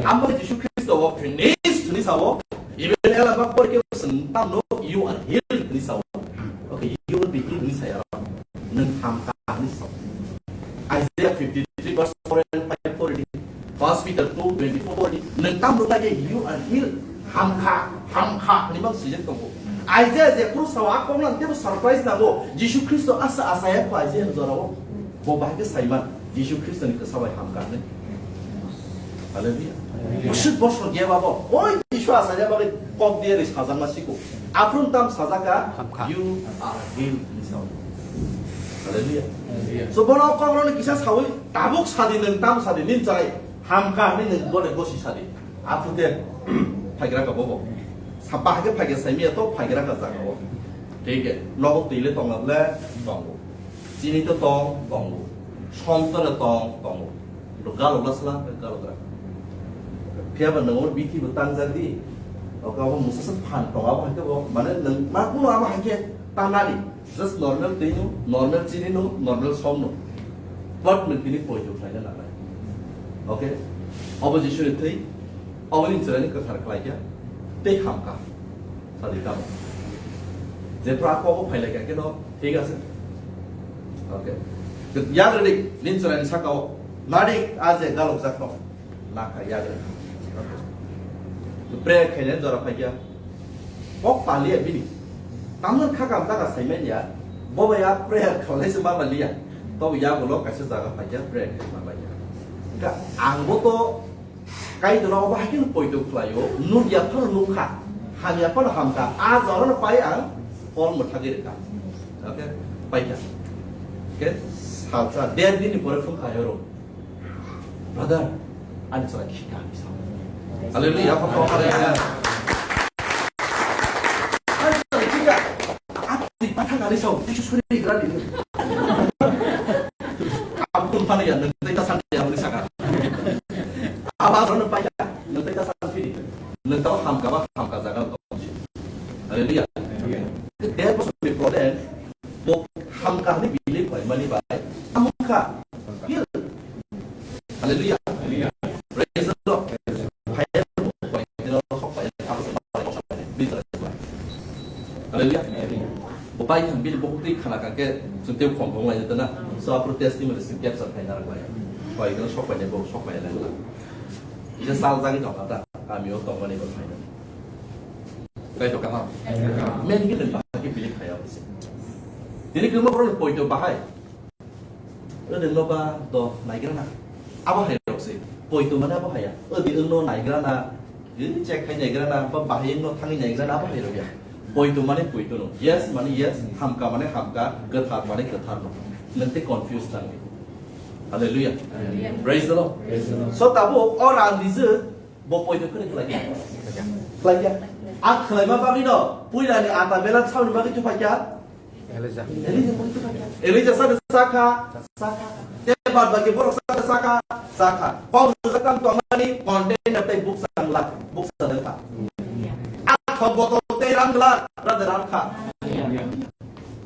Amo Jisu Kristo o finish hwnwi sao. Even ela bak por ke sen tam no, you are healed hwnwi sao. Okay, you will be healed hwnwi saya. Nang hamkha hwnwi sao. Isaiah fifty-three verse four and five already. First Peter two twenty-four already. Nang tam no lage you are healed. Hamkha, hamkha hwnwi mang sijak tongo. Isaiah je kru sao akong lang tebo surprise nango. Jisu Kristo asa asaya ko Isaiah jorao. Bo bahai ke saiman. Jisu Kristoni kwsa bai hamkha hwnwi. Hallelujah. Bwswk bosor gaya babo. Oi Jisu asanya bagwi kok diya ri sajakma siko. Aphuru tam sajaka, hamkha. You are healed hwnwi sao. Hallelujah. Hallelujah. So bono kok roni kisa sawi tabuk sadi nwng tam sadi nin chai hamkha hwnwi nwng bole gosi sadi. Aphuru de phaigra ka bobo. Sa bahai ke phaigra saimiya to phaigra ka jaga o. Thik hai. Nogo twi le tongna le tongo. Chini to tong, tongo. Som to le tong, tongo. Lo galo la sla, galo gra. Phiya ba nang bithi bo tang jadi. Oka bo musa sa phan tong abo hai bo. Mane nang ma kuno abo hai ke tang nani. Just normal twi no, normal chini no, normal som no. But nang tini poi jo khlai na nai. Okay? Obo Jisu ni thwi. Obo ni chwrai ni kwthar khlai kya. Tei hamkha. Sadi tamo. Je pra ko bo phailai ka keno, thik ase. Okay. Yag ready, nin chwrai ni sakao. Nadi aje galok jak no. Na kha yag ready. Okay. Prayer khaile jora phai kya. Kok paliya bini. Tamno kha kam ta ka sai men ya. Bo ba ya prayer khaile se ma liya. To ya bolo kaisa jaga phai kya prayer khaile ma liya. Ka ang bo to Kaitorno obo hai kheno poito khlaio, nukya phano nukha, hamya phano hamkha, a jorano pai ang phol mwthagwi rwkha. Okay? Paikha. Okay? Salsa, der dinni pore phone khaio ro. Brother, ani chwrai khika hinwi sa. Hallelujah, hallelujah. Ani chwrai khika. Atwi pathak ani sao, tei suri grani. Abdul Fani ya, nang tei ta san ya, uni saka. Aba ron pa ya, nang tei ta san fini. Nang tau ham ka ba, ham ka jaga tong si. Hallelujah. There was a problem. Bo ham ka ni believe bai mani bai. Ham ka. Heal. Hallelujah. Praise the Lord. Hallelujah. Bo bai thang bini bo tei khana kake sung tei khom khom lai jatana. So apro testimony sing capture khai na bai. Bai gana sok bai ne bo sok bai lai la. Ija sal jagi tong kata kami o tong mani bo khai. Kai to kaham. Men gini ba ke bili khai abo se. Tini kemo pro poito bahai. Ode no ba do naigrana. Abo hai rok se. Poito mane abo haya. Ode no naigrana. Iri check khai naigrana. Ba bahai no thangi naigrana abo hai rok ya. Poito mane poito no. Yes mane yes. Hamka mane hamka. Gathar mane gathar no. Nang te confuse tang. Hallelujah. Hallelujah. Praise the Lord. Praise the Lord. So tabo o rang dije bo poito khre khlai. Khlai ya. Ang khlai ma bagwi no. Puila ni ata bela chauni bagwi tu paikya. Elijah. Elijah, Elijah sa sa kha, sa kha. Te bad baki borok sa sa kha, sa kha. Kok sa kam to mani container tai buk sa la, buk sa da kha. A kho botol te ram la, ra da ram kha.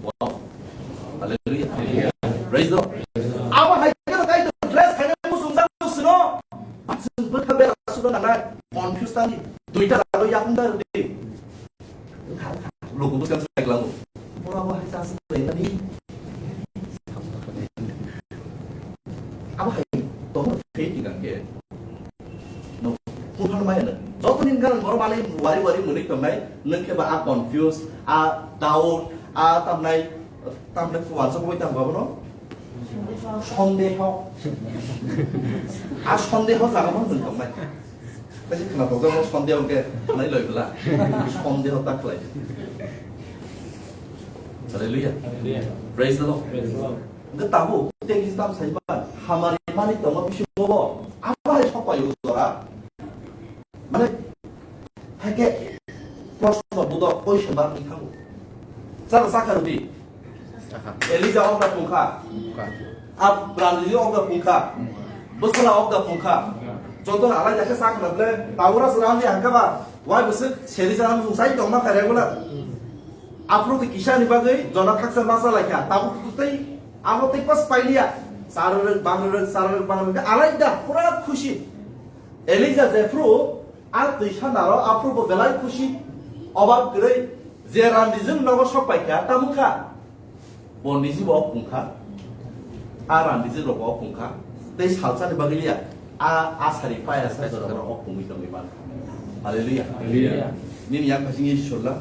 Wow. Hallelujah. Praise the Lord. Abo hai ka tai dress khai na musung sa musno. Sung bwkha bera sudo na nai. Confuse tani. Duita ro yakung da di. Logo bwskang sai klango. Bora bo hai chance lai nani. Abo hai tong faith ni kangke. No, kuhan maya na. Joto ni ngan boro mani wari wari muni kamnai, nang ke ba a confuse, a doubt, a tamnai, tamnai kuwan sa koi tam ba no. Sondeho. A sondeho jaga ma nwng tongnai. Kaisa khwnathokjak, o sondeho hwnkhe nai loi bwla. Sondeho ta khlai. Hallelujah. Hallelujah. Praise the Lord. Praise the Lord. Hwnkhe tabuk tei kisa tam sai man, hamari mani tongo bisingo bo. Abo hai sok pai o jora. Mane, hake, proshno budok, koi se bar ni thango. Chal sakha rudi. Sakha. Elija okda pungkha. Pungkha. Ab Ranjit okda pungkha. Pungkha. Bwsala okda pungkha. Pungkha. Joto na alai jakhe sakha na ble, tawra sura ni angka ba. Wai bwswk seri jana mung sai tong ma kha regular. Aphuru twi kisa ni bagwi jona khaksa ma cha lai kha. Tabuk twi abo tei pas pai liya. Sararwk bangrwk, sararwk bangrwk, alai da, pura khushi. Elija jephru a twisa naro, aphuru bo belai khushi, obak kwrwi, je Ranjit jwk nogo sok pai kha, tamo kha? Bo niji bo ok pung kha, a Ranjit jwk rok bo ok pung kha, tei salsa ni bagwi liya, a asari paya sa jora borok ok pungwi tongwi man kha. Hallelujah. Hallelujah. Nini yak kasing Ishwar la,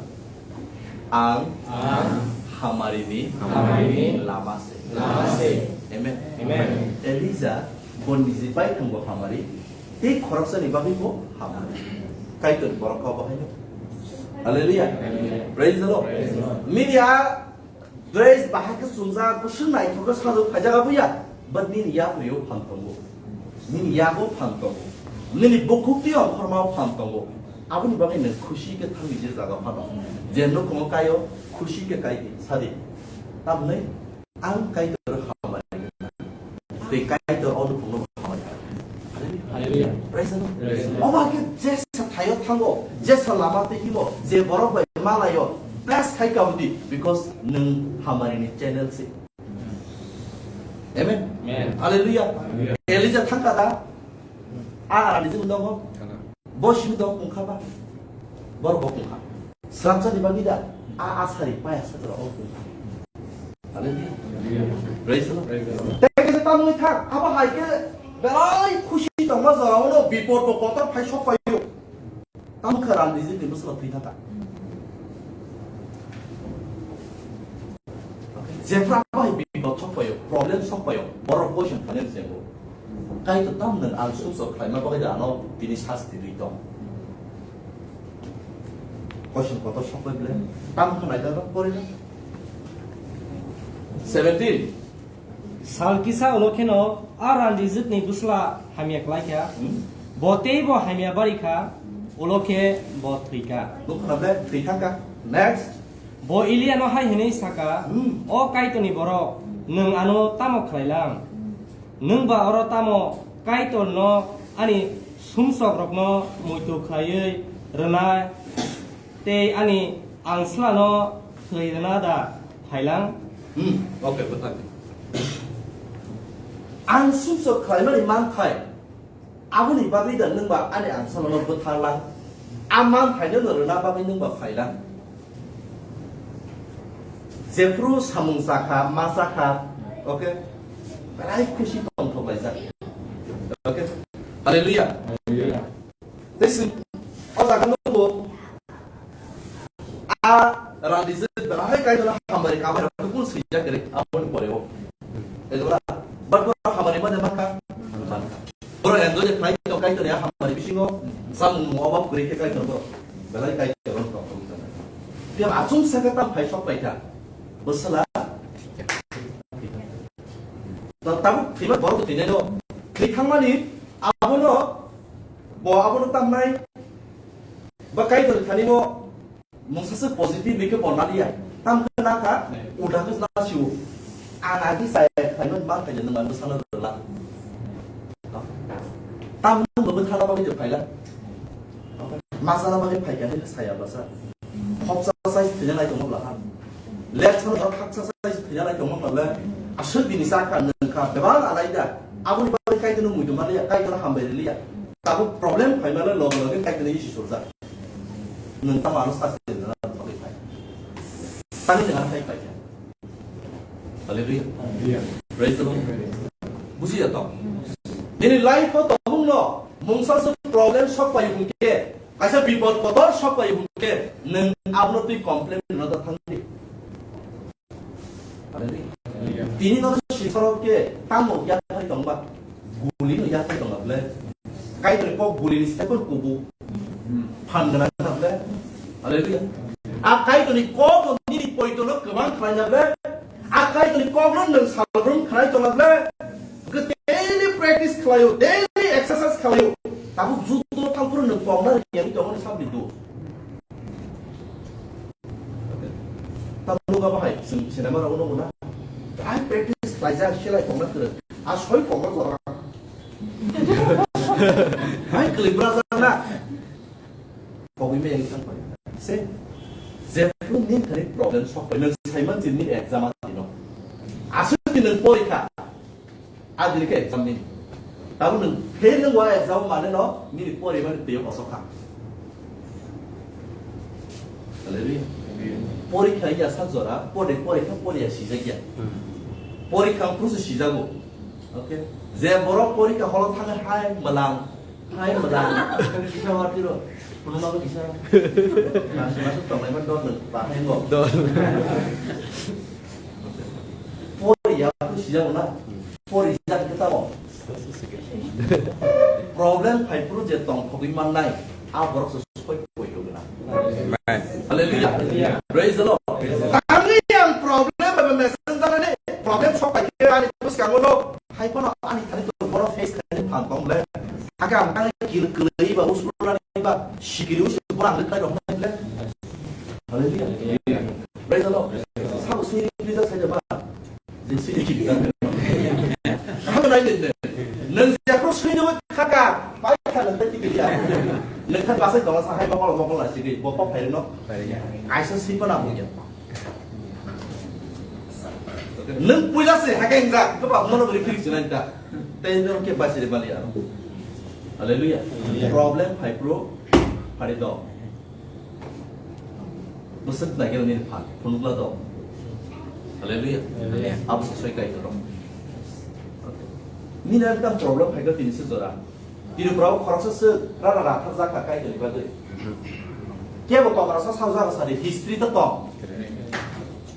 ang, ang hamari ni, hamari ni lama se. Lama se. Amen. Amen. Elija bo niji bai thang bo hamari, tei khoroksa ni bagwi bo hamari. Kaitor borok kha bo haino. Hallelujah. Hallelujah. Praise the Lord. Praise the Lord. Nini a dress bahai khe chumjak, bwswk naithok khe sajwk phaijak abuya, but nini yapri o phan tongo. Nini yago phan tongo. Nini bukhuk twi ongkhorma o phan tongo. Aboni bagwi nwng khusi khe thangwi je jaga phano. Je nukhungo kaio khusi khe kai di, sadi. Tamni ang Kaitor hamari. Tei Kaitor o nukhungno hamari. Hallelujah. Praise the Lord. Praise the Lord. Omo hai khe jesa thaio thango, jesa lama twi himo, je borok bai malaio, bless khai kabudi, because nwng hamari ni channel se. Amen. Amen. Hallelujah. Hallelujah. Elija thangka da? A ani jing dong. Thangka. Bo simi dok pung kha ba? Bor bo pung kha. Sramsa ni bagwi da? A asari paya sa jora o pung kha. Hallelujah. Praise the Lord. Praise the Lord. Tei kisa tamni thang, abo hai khe belai khusi tongma jora ono bipod bo kotor phai sok paio. Tamo khe Ranjit ni bwsla thwi thangkha. Jephra bai bipod sok paio, problem sok paio, borok poison khainani jengo. Kaitor tam nwng ang sumsok khlaima bagwi da ano tini sasti rwi tong. Question kotor sok pai ble. Tam khe naida pori na. Seventeen. Sal kisa ulo kheno a Ranjit ni bwsla hamya klai kha. Hmm? Bo tei bo hamya bari kha, ulo khe bo thwi kha. Nukha na ble thwi thang kha. Next. Bo Elia no hai hwnwi saka, Hmm. O Kaitorni borok, nwng ano tamo khlai lang? Nwng ba oro tamo Kaitor no ani sumsok rokno muitu khlaiwi rwnai tei ani angsla no thwi rwna da phai lang? Hmm, okay, bwthang. Ang sumsok khlaimani manthai, aboni bagwi da nwng ba ani angsla no bwthar lang? A manthai no rwna bagwi nwng ba phai lang? Jephru samung chakha, ma chakha, okay? Belai khusi tongthok laijak. Okay? Hallelujah. Hallelujah. Tei sing, o jaga no bo, a Ranjit belai Kaitor hambai kabai rok kung swijak kere, aboni pore o. Ejora, but hambai mane maka, maka. Boro enjoy khlai tong Kaitor ya hambai bisingo, samung mo obab kwrwi khe Kaitor bo. Belai Kaitor tong tong tong. Dia achung saka tam phai sok pai kha. Bwsala. Ta-, tabuk thwima borok thwinai no. Thwi thangmani abono, bo abono tamnai. Ba Kaitor thani mo mungsa se positive ni khe bo naliya. Tam khe na kha, ulta khe na siu. Ang agi sai khlaimani ma khaina nang ang sana rwla. Tam nang bo thana bagwi je phaila. Ma sana bagwi phaikha ni saya basa. Khopsa sai thwina lai tongma bla ha. Lek sana khaksa sai thwina lai tongma bla le. Aswk bini sa kha nang kha bebal alai da. Aboni bagwi Kaitor no muitu ma liya, Kaitor no hambai liya. Tabuk problem phaima le loge loge Kaitor no isi surjak. Nwng tamo ano sasti rwna bagwi phai. Tani nwng ano phai phai kha. Hallelujah. Hallelujah. Praise the Lord. Buji ya to. Nini life o tongmung no mungsa se problem sok pai hwnkhe, kaisa bipod kotor sok pai hwnkhe, nwng abono twi complain rwna da thang di. Tini nono sini borok khe tamo yaphai tongba? Guli no yaphai tongba ble. Kaitorni kok guli ni step kubu. Phan gana na ble. Hallelujah. A Kaitorni kok no nini poito no kwbang khlai na ble. A Kaitorni kok no nwng salbrum khlai tongna ble. Daily practice khlaio, daily exercise khlaio. Tabuk judo thangphuru nwng kok na riyani tongmani sabni do. Tamo nuga bahai, chwng sinema rok no muna. Ai practice khlaijak, selai kok na kwrwng. A soi kok na kwrwng. Ai kwlwi bwrajak na. Kogwi maya wngwi thangpai. Se, jephru nini thani problem sokpai, nwng saiman chini exam a dino. Aswk di nwng porikha, a dini khe exam nini. Tabuk nwng fail nwng wa exam mane no, nini porimani twiyo kosok kha. Hallelujah. Porikha ya sa jora, pore porikha poriya sijak ya. Porikha ang khusu sijago. Okay. Je borok porikha holo thangwi hai mwlang, hai mwlang. Kisa war tiro. Kuno mago kisa. Mas mas tonglai man don nang. Bahai ngo. Don. Poriya aku sijak na. Pori jak kita mo. Problem hai puru je tong khogwi man nai. A borok se soi koi do gana. Amen. Hallelujah. Praise the Lord. Tangwi ang problem ba messenger ni problem sok pai khe ani bwskango no. Hai phano ani thani to borok face khai phan tong le. Aga ang tang kil kil ba usura ni ba sikiri usura borok ang khai rok le. Hallelujah. Praise the Lord. Sabo sui ni please sai ba. Jisini kita. Kamu nai ni. Nang siapa sui ni kaka. Pai kan nang tadi dia. Nang kan bahasa kalau sahai mokol mokol lah sih. Bopok hari no. Kaisa sih pun aku ya. Nang puja sih hakai enggak. Kau apa mau beri kiri jalan tak. Tapi orang ke bahasa di Bali ya. Hallelujah. Problem hai pro. Hari tu. Bwswk naikhe nini phan phunukla do. Hallelujah. Hallelujah. Abo se soi kai toro. Nini ekdam problem phaikha tini se jora. Tini borok khoroksa se rara rathar jakha kai toni bagwi. Kebo tokra sa saujak sadi history to tong.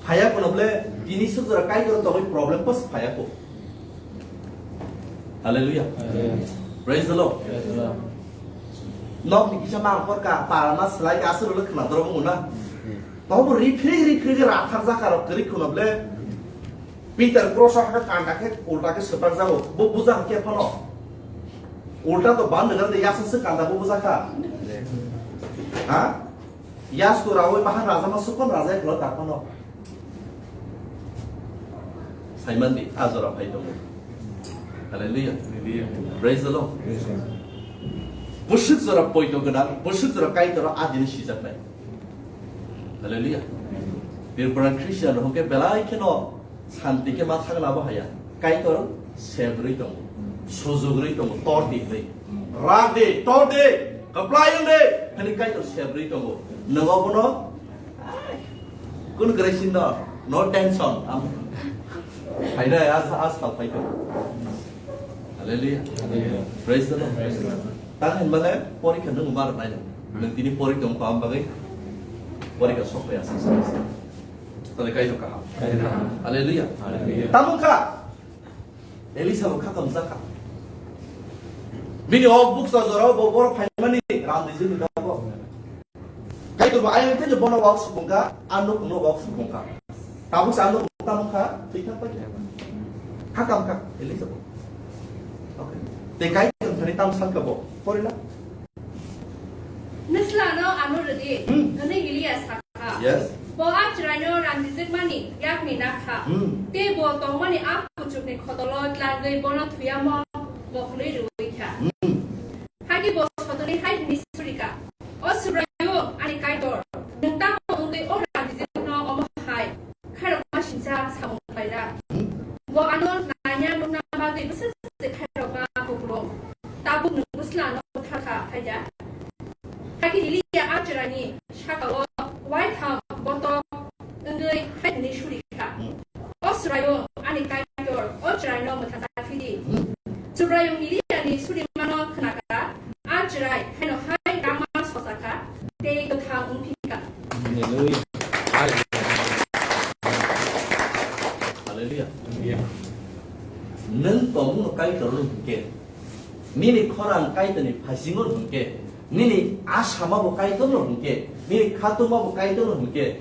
Phaya kono ble tini se jora kai toro tongwi problem bwswk phaya ko. Hallelujah. Hallelujah. Praise the Lord. Praise the Lord. Nok ni kisa mang kor ka, para ma slai ka, asur le khna doro mo na. To bo ri phri ri phri ra thar ja ka rok kri khuno ble. Peter cross ha ka kanda khe ulta khe sepak jago. Bo buja ke phano. Ulta to ban de ya se kanda bo buja ka. Ha? Yasku rawi mahan raja ma sukon raja eklo ta phano. Saimandi a jora phai tongo. Hallelujah. Hallelujah. Praise the Lord. Praise the Lord. Bwswk jora poito gwnang, bwswk jora Kaitor a dini sijaknai. Hallelujah. Birpura Christian hwnkhe belai kheno Santi khe ma thangna bo haya. Kaitor sebrwi tongo. Sujugwi tongo. Tor di hwnwi. Rak di, tor di, kwplai wng di. Hwnwi Kaitor sebrwi tongo. Nogo bono, ai, kun gre sin no, no tension. Am. Haina ya sa, a sal phai tongo. Hallelujah. Hallelujah. Praise the Lord. Praise the Lord. Tang hin mane porikha nung mar nai. Nung tini porik tong pa am bagai. Porikha sok ya sa sa. Tale kai no kaham. Kai no kaham. Hallelujah. Hallelujah. Tamung kha. Elisa bo khatam jakha. Bini ok buksa jorao bo borok phaimani ram dijini dabo. Kaitor bo ayang thani bono wak sukung kha, ano kuno wak sukung kha. Tabuk sa ano kuno tamung kha, thwi thang pai. Khatam kha, Elisa bo. Okay. Te Kaitor thani tam san kha bo. Porila. Nusla no ano redi, Hmm. Nani Elia sakha. Yes. Bo a chwraino randijwkmani yakni nakha. Hmm. Tei bo tongmani a kuchukni khotolo tlangwi bono thuyamo mokhorwi rwui kha. Hmm. Hagi bo sotoni hai hwnwi suri kha, "O Subraiyung, ani Kaitor, nwng tamo wngwi o randijwkno omo hai khairokma sinsa samung khlaira?" Hmm. Bo ano nanya nukna bagwi bwswk se khairokma kupulung. Tabuk nwng bwsla ano bwtharkha, phaiya? Hakhe Elia a chwraini sakao waitham botok wngwi hai hwnwi suri kha, "O Subraiyung, ani Kaitor, o chwraino mwthangsa phidi." Subraiyung Eliani surimano khna kha, a chwrai haino hai rama sosa kha tei kwthang wng phi kha. Hallelujah. Hallelujah. Hallelujah. Kaitor no hwnkhe, nini khorang Kaitor ni phasingo hwnkhe, nini asama bo Kaitor no hwnkhe, nini khatungma bo Kaitor no hwnkhe,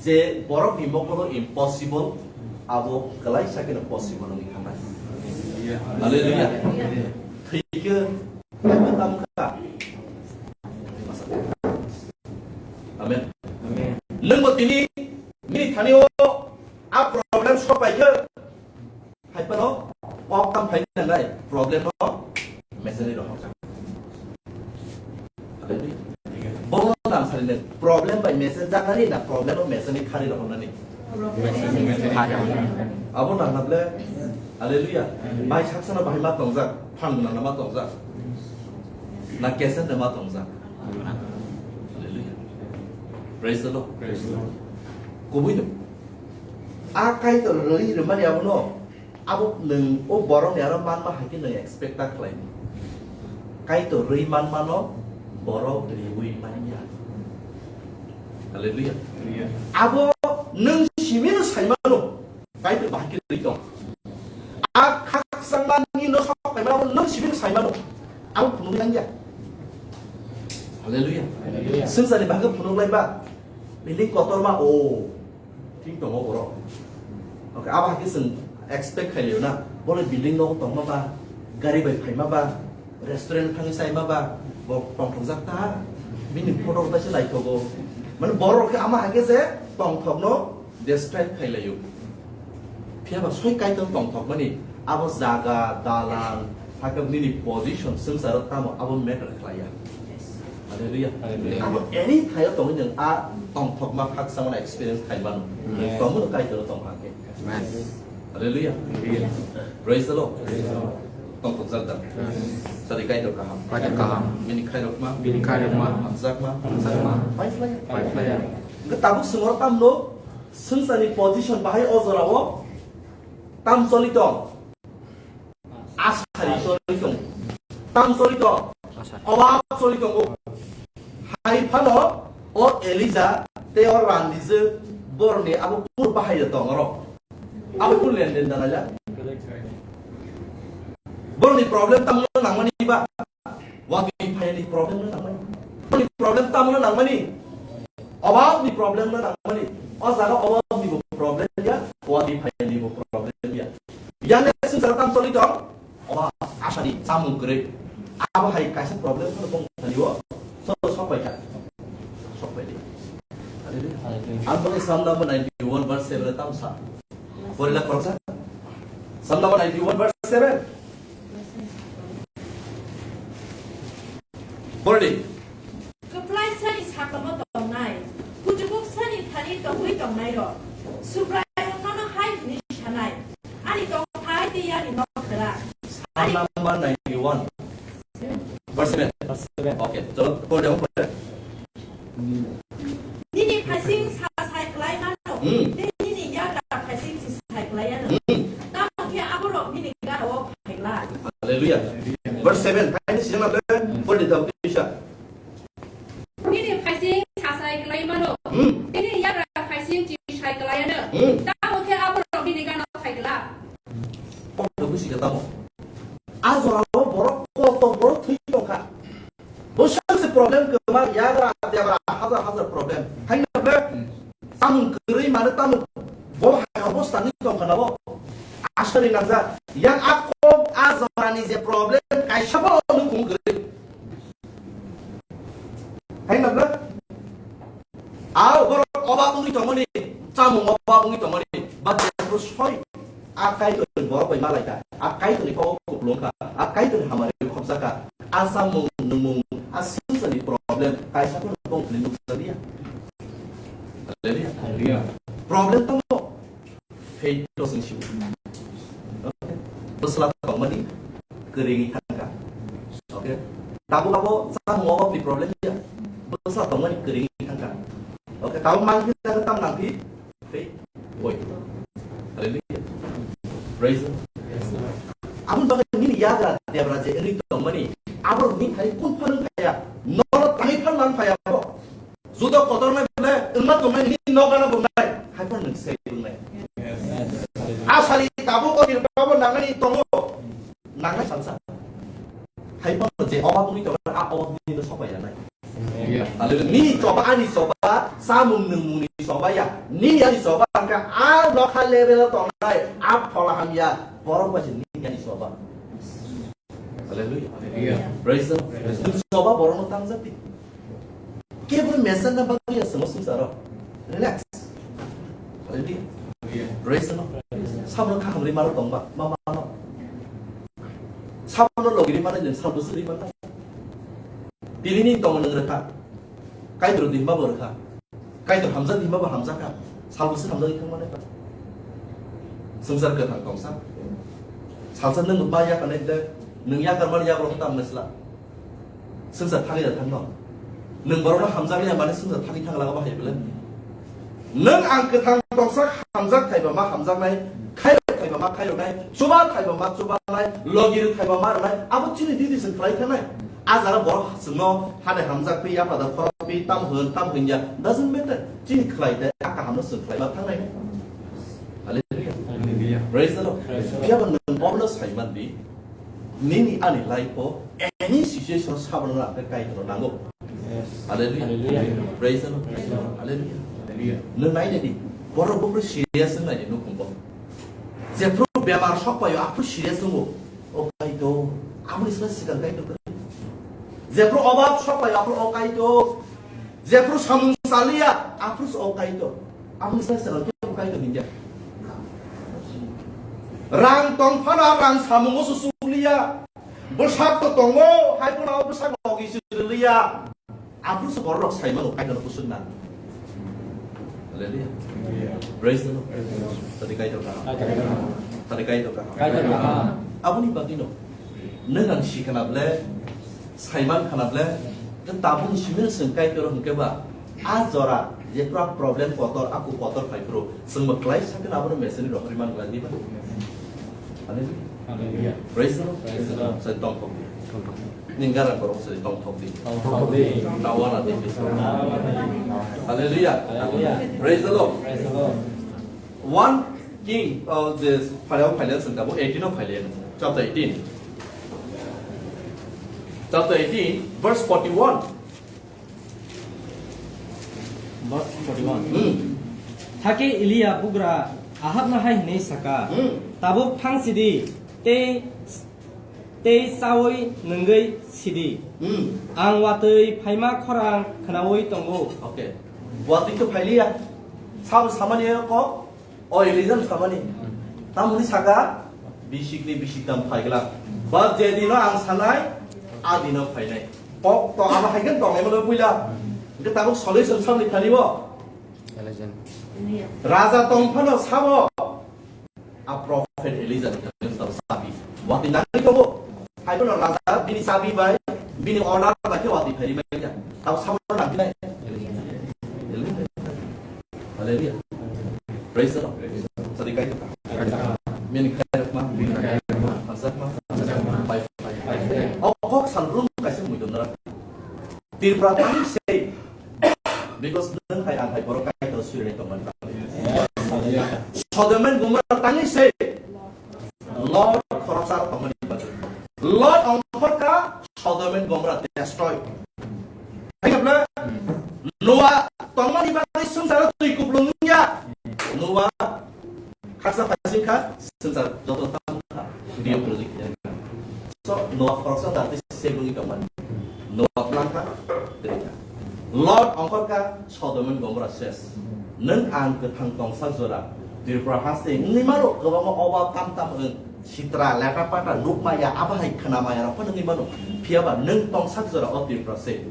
je borok ni mokolo impossible, abo kwlaisa kheno possible wngwi thangnai. Hallelujah. Thwikhe, kaitor tam kha. Amen. Amen. Nwng bo tini, nini thani o a problem solve pai khe, hai phano kok tam phai nangnai problem no mechanic rok. Hallelujah. Bono nang sari ne problem bai mechanic jak nani na problem o mechanic khari rok nani. Abo nang na ble. Hallelujah. Bai saksana bahai ma tongjak, phan gwnang na ma tongjak. Na kesen de ma tongjak. Hallelujah. Praise the Lord. Praise the Lord. Kubui no. A Kaitor rwi rwmani abono, abo nwng o borok ni aro manma hai khe nwng expect ta khlai. Kaitor rwi manmano borok riwi manya. Hallelujah. Hallelujah. Abo nwng simino saimano. Kaitor bahai khe twi tong. A khakchangmani no sok paimano nwng sibini saimano. Ang phunuk nangya. Hallelujah. Hallelujah. Swngcharni bagwi phunuk lai ba. Building kotorma o. Thik tongo borok. Okay, abo hakhe chwng expect khailio na. Bole building nogo tongma ba, gari bai phaima ba, restaurant thangwi chaima ba, bo tongthokjak ta. Bini photo bai se naithogo. Mane borok khe ama hakhe se tongthokno describe khailaio. Phiya ba soi Kaitor tongthokmani abo jaga, dalan, hakhe nini position swngcharo tamo abo matter khlaiya. Hallelujah. Hallelujah. Abo any thaio tongwi nwng a tongthokma khaksa mano experience khai mano. Yes. Tongmano Kaitor tong hakhe. Amen. Hallelujah. Hallelujah. Praise the Lord. Praise the Lord. Tongthokjak da. Yes. Sadi Kaitor kaham. Kaitor kaham. Bini khairokma. Bini khairokma. Hamjakma. Hamjakma. Paiphlaiya. Paiphlaiya. Hwnkhe tabuk swngcharo tamno swngcharni position bahai o jorao tam choli tong. Asari choli tong. Tam choli tong. Asari. Obab choli tongo. Hai phano o Elija tei o randijwk borni abo kur bahai tong oro. Abo kur lenden dalaila. Borni problem tamo nangmani ba. Watwi phayani problem no nangmani. Problem tamno nangmani. Obabni problem no nangmani. O jaga obabni bo problem ya, watwi phayani bo problem ya. Yang ne swngchar tam choli tong. Obab asadi samung kwrwi. Abo hai kaisa problem no bong thani o. So sok pai kha. Sok pai di. Hallelujah. Ang bole Psalm number ninety-one verse seven tam sa. Bole la korsa. Psalm number ninety-one verse seven. Bordi. Kwplaisani sakamo tongnai, kuchubuksani thani tongwi tongnairok, Subraiyung nono hai hwnwi sanai, "Ani tongthai tei ani nokthera." Psalm number ninety-one. Verse seven. Verse seven. Okay, chalo, pore, pore. Nini phaising sa sai klai mano, hmm, tei nini yagra phaising si sai klai ano. Hmm. Tamo khe aborok nini gana-o phai glak. Hallelujah. Verse seven, phaini sijak na le, pore di tamo kisa. Nini phaising sa sai klai mano, hmm, tei nini yagra phaising si sai klai ano. Hmm. Tamo khe aborok nini gana-o phai glak. Pore di tamo. A jora o borok koto borok thwi tongkha. Bo sakse problem kwma yagra debra hajar hajar problem. Haino ble samung kwrwi mano tamo bo hai obostha ni tongkha na bo. Asari nangjak. Yang a kok a jorani je problem kaisa bo nukung kwrwi. Haino ble a borok obab wngwi tongmani, chamung obab wngwi tongmani, ba soi. A Kaitor ni borok bai malai kha, a Kaitor ni kok kuplung kha, a Kaitor ni hamari khopjak kha, a samung nungmung, a swngcharni problem kaisa phano bongni nukjaliya. Hallelujah. Hallelujah. Problem tamo faith to sing siu. Okay. Bwsla tongmani kwrwngwi thangkha. Okay. Tabuk abo samung obabni problem ya. Bwsla tongmani kwrwngwi thangkha. Okay. Tabuk mangphi na tam nangphi. Faith. Wait. Hallelujah. Praise the Lord. Aboni bagwi nini yagra debra je wngwi tongmani, aborok nini thani kun phan wng phaiya, norok tangwi phan lang phaiya bo. Juda kotornai bwnai wngma tongnai nini nokgana bwnai, hai phano nwng se bwnai. Asari tabuk o tirpabo nangnani tongo. nangnai salsa. Hai phano je obab wngwi tongo, a obab nini no sokpai ranai. Hallelujah. Nini choba, ani choba, samung nwngmung ni choba ya. Nini ani choba hwnkhe a nokha level o tongnai, a phola hamya borok bai se nini ani choba. Hallelujah. Praise the Lord. Nwng choba borok no tangjak di. Kebo mesen na bagwi ya swngo swngcharo. Relax. Hallelujah. Praise the Lord. Sabono kaham ri mano tongba, ma mano. Sabono logi ri mano, sal bwswk ri mano. Tini ni tong nwng rwkha. Kaitor di himba bo rwkha. Kaitor hamjak di himba bo hamjak kha. Sal bwswk hamjak thang mano. Swngchar kwthang tongsa. Salsa nwng ma ya kanai de, nwng ya karmani ya borok tam nesla. Swngchar thani da thangno. Nwng borokno hamjaknai ya mani swngchar thani thang laga bahai bele. Nwng ang kwthang tongsa hamjak thaiba ma hamjaknai, khairok thaiba ma khairoknai, chuba thaiba ma chubanai, logi rw thaiba ma rwnai, abo chini didi se khlai thanai. A jara borok chwngno hade hamjak phi, yapada khorok phi, tam hwn, tam hwn ya, doesn't matter. Chini khlai de, a kahamno chwng khlai ma thangnai. Hallelujah. Hallelujah. Praise the Lord. Praise the Lord. Phiya ba nwng bono sai man di. Nini ani life o any situation o sabono na khe Kaitor nango. Yes. Hallelujah. Hallelujah. Praise the Lord. Praise the Lord. Hallelujah. Hallelujah. Nwng nai nai di. Borok bukro serious nai di nukhung bo. Jephru bemar sok paio aphru serious wngo. O Kaitor, amo isla sikang Kaitor. Jephru obab sok paio aphru o Kaitor. Jephru samung saliya aphru o Kaitor. Amo isla sikang Kaitor hingya. Rang tong phano rang samungo susuliya. Bwsak to tongo, hai phano bwsak logi siriliya. Aphuru se borok rok sai mano, Kaitor no kusuk na. Hallelujah. Praise the Lord. Tadi Kaitor kaham. Tadi Kaitor kaham. Aboni bagwi no. Nwng ang si khana ble, sai man khana ble, ke tabung simi swng Kaitor hwnkhe ba, a jora, je pura problem kotor, aku kotor phai phuru, swng bo klai sakhe na abono meseni rohorwi man glak di ba. Hallelujah. Hallelujah. Praise the Lord. Praise the Lord. Sai tongthok di. Tongthok di. Ning gara korok sai tongthok di. Tongthok di. Tawana di. Hallelujah. Hallelujah. Praise the Lord. Praise the Lord. One King, uh, je phailao phailao sing tabo eighteen o phailao. Chapter eighteen. Chapter eighteen, verse forty-one. Verse forty-one. Hmm. Thake Eliya bugra Ahabno hai hwnwi saka, hmm, "Tabuk thang sidi, tei, tei chaui nwngwi sidi. Hmm. Ang watwi phaima khorang khnaui tongo." Okay. Watwi to phailiya. Sabo samani kok. O Elijah samani, tamoni saka, bisikni bisiktam phaiglak. Ba je dino ang sanai, a dino phainai. Kok to abo hai khe tongnai mano puila. Hingke tabuk solution samni thani bo. Elijah. Raja tong phano sabo. A prophet Elijah ni thani sabo sabi. Wati nangni tongo. Hai phano raja bini sabi bai, bini order bai khe watwi phairi manya. Tamo sabo nang nai. Hallelujah. Praise the Lord. Sadi kai. Mini kai ma. Mini kai ma. Hamsak ma. Hamsak ma. Bai, bai. O kok sal rum kaisa mui dondra. Tripura tang sei. Because nang hai ang hai borok kai to suri tong man. Sodom and Gomorrah tang sei. Lot khoroksa tongmani bagwi. Lot ongkhorkha Sodom and Gomorrah destroy. Hai khe Noah tongmani bagwi swngcharo twi kupulung wngya. Noah khaksa phaising kha, swngchar joto tamo kha. Video project kha. So, Noah khoroksa dati se wngwi tongmani. Noah plan kha, tei kha. Lot ongkhorkha Sodom and Gomorrah ses. Nwng ang kwthang tongsak jora Tripura haste wngwi mano, kwbangma oba tam tam wng sitra leta pata nukmaya abo hai khwnamaya rok phano wngwi mano. Phiya ba nwng tongsak jora o Tripura se.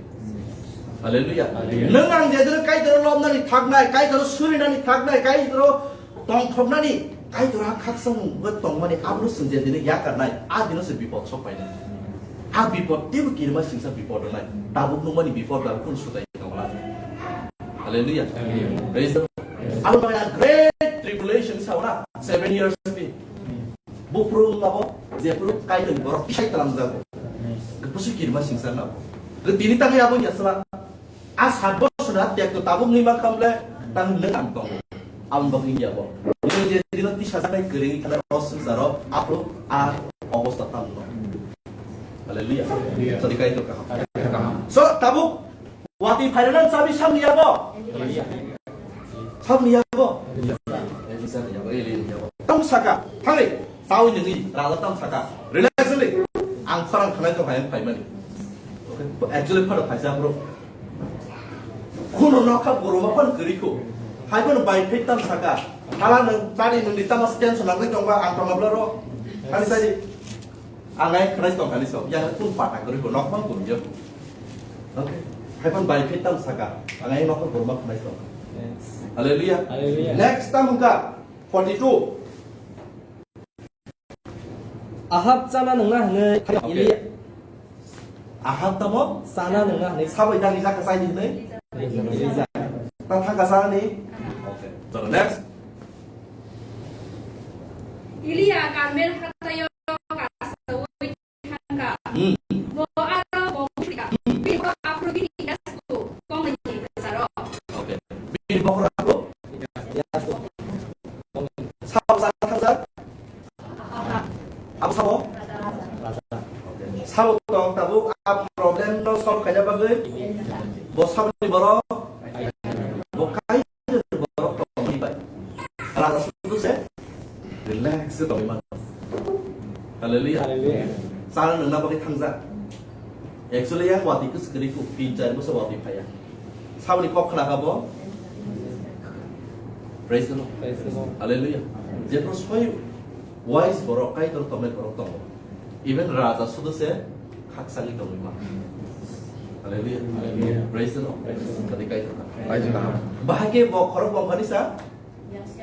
Hallelujah. Hallelujah. Nwng ang jedero Kaitor lobnani thaknai, Kaitor surinani thaknai, Kaitor tongthoknani, Kaitor ha khaksa mung tongmani abono chwng je dino yakarnai, a dino se bipod sok painai. A bipod teibo kirima singsa bipod wngnai. Tabuk nukmani bipod bai kunu sutai tongla. Hallelujah. Amen. Praise the Lord. Abo bai a great tribulation sa ora seven years ni. Buphuru labo, jephuru Kaitor borok kisai talamjago. Busu kirima singsa nabo. Tini tangwi abo yasla. A sat bosor na tek to tabuk ni ma khamle tang nang ang tong. Am bok ni yabo. Ni je dino tisa janai kering kana ros saro apro a obosta tam no. Hallelujah. Jadi kaitor kaham. So, tabuk watwi phairana chabi samni yago. Samni yago. Elisa ni yago, Eli ni yago. Tam saka, thangwi, tawi nini, raja tam saka. Relax ni. Ang khorang khanai tong hayang phaimani. Okay. Actually, phano phaisa bro. Kuno nokha boroma phan kwrwi kho. Hai bono bai phai tam saka. Hala nwng tari nwng di tama tension nangwi tongba ang tongma bla ro. Ani sadi. Ang ai khwnai tong kani so. Yang kun pata kwrwi kho nok bang kun yo. Okay. Hai phan bai phai tam saka. Ang ai nokha boroma khwnai tong. Hallelujah. Hallelujah. Next tam ka forty-two. Ahab chana nungna hwnwi Elia. Ahab tamo? Chana nungna hwnwi. Sabai dagi jaka chaini hwnwi? Elija. Ta thangka chani? Okay. Chalo, next. Elia Karmel hatayo kasawi thangka. Hmm. Bo aro bo mushrika. Hmm. Bini bo aphuru bini yasku kongni kwcharo. Okay. Bini bokhorok aphuru? Yasku. Sabo chana thangjak? Abo sabo? Sabo tong tabuk a problem no solve khaina bagwi. Bo sabo ni borok. Bo kai borok tong ni bai. Raja sudu se relax se tong man. Hallelujah. Hallelujah. Chana nungna bagwi thangjak. Actually yang wati kwskwrwi kuk tin char bosor wati phaya. Saboni kok khna kha bo? Praise the Lord. Praise the Lord. Hallelujah. Jephru soi wise borok, Kaitor tongmani borok tongo. Even raja sudu se khakchangwi tongwi ma. Hallelujah. Hallelujah. Praise the Lord. Praise the Lord. Tadi Kaitor ka. Praise the Lord. Bahai khe bo khorok bongkha ni sa?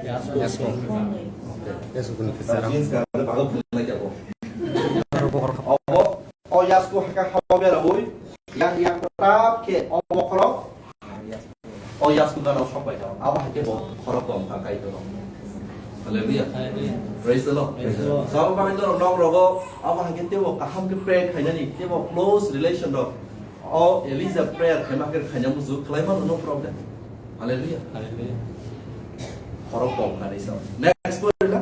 Yasko. Yasko. Yasko ni kwcharo. Jeans ka, ano bagwi phunuknai khe bo. Aro bokhorok. Obo, o yasko hakhe hao berawi, yang yang kwtab khe o bokhorok. O yasko gana sok bai tong. Abo hai khe bo khorok bongkha Kaitor. Hallelujah. Hallelujah. Praise the Lord. Praise the Lord. Sabo bagwi norok nok rogo, abo hai khe teibo kaham khe pray khainani, teibo close relation rok. O Elija prayer khaima khe khaina muchung khlai mano, no problem. Hallelujah. Hallelujah. Khorok bongkha ni sa. Next point la.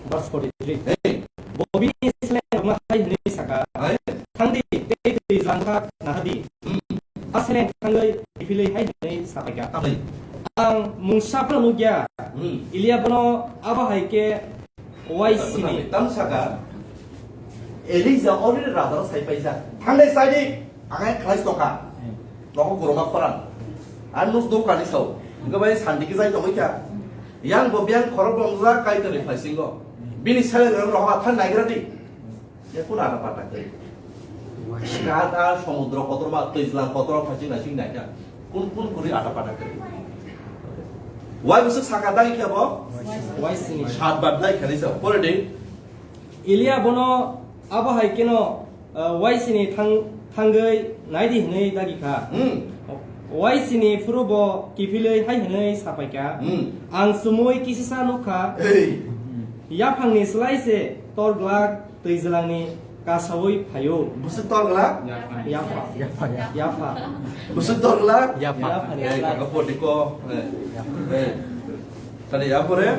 Verse forty-three. Hey. Bo bini seleng rokno hai hwnwi saka, hai. Thangdi, tei twi jwlangkha nahadi. Hmm. A seleng thangwi kiphilwi hai hwnwi sapaikha. Thangdi. Ang mungsa phano nukya. Hmm. Elia bono abo hai khe waisini. Tam saka, Elija already raja sai paijak. Thangdi saidi, ang hai khlai tongkha. Nogo guruma khorang. Ang nuk dukani sao. Hwnkhe bai sandi khe jai tongwi kha. Yang bo biyang khorok bongjak Kaitorni phaisingo. Bini seleng rok rohor athan naigra di. Ya kun ada pata khe. Kata samudra kotorma, twijlang kotor phasing nasing naikha. Kun kun kuri ada pata khe. Wai bwswk saka dagi khe bo? Waisini. Sat bar dagi khe ni sa. Pore di. Elia bono abo hai kheno, uh, waisini thang-, thangwi naidi hwnwi dagi kha. Hmm. Waisini phuru bo kiphilwi hai hwnwi sapai kha, hmm. Ang chumui kisisa nuk kha. Hey. Yaphangni slai se tor glak twijlangni kasaui phaio. Bwswk tor glak? Yapha. Yapha. Yapha. Bwswk tor glak? Yapha. Yaphani slai. Hey, kaka poti ko. Hey. Hey. Tadi yapore?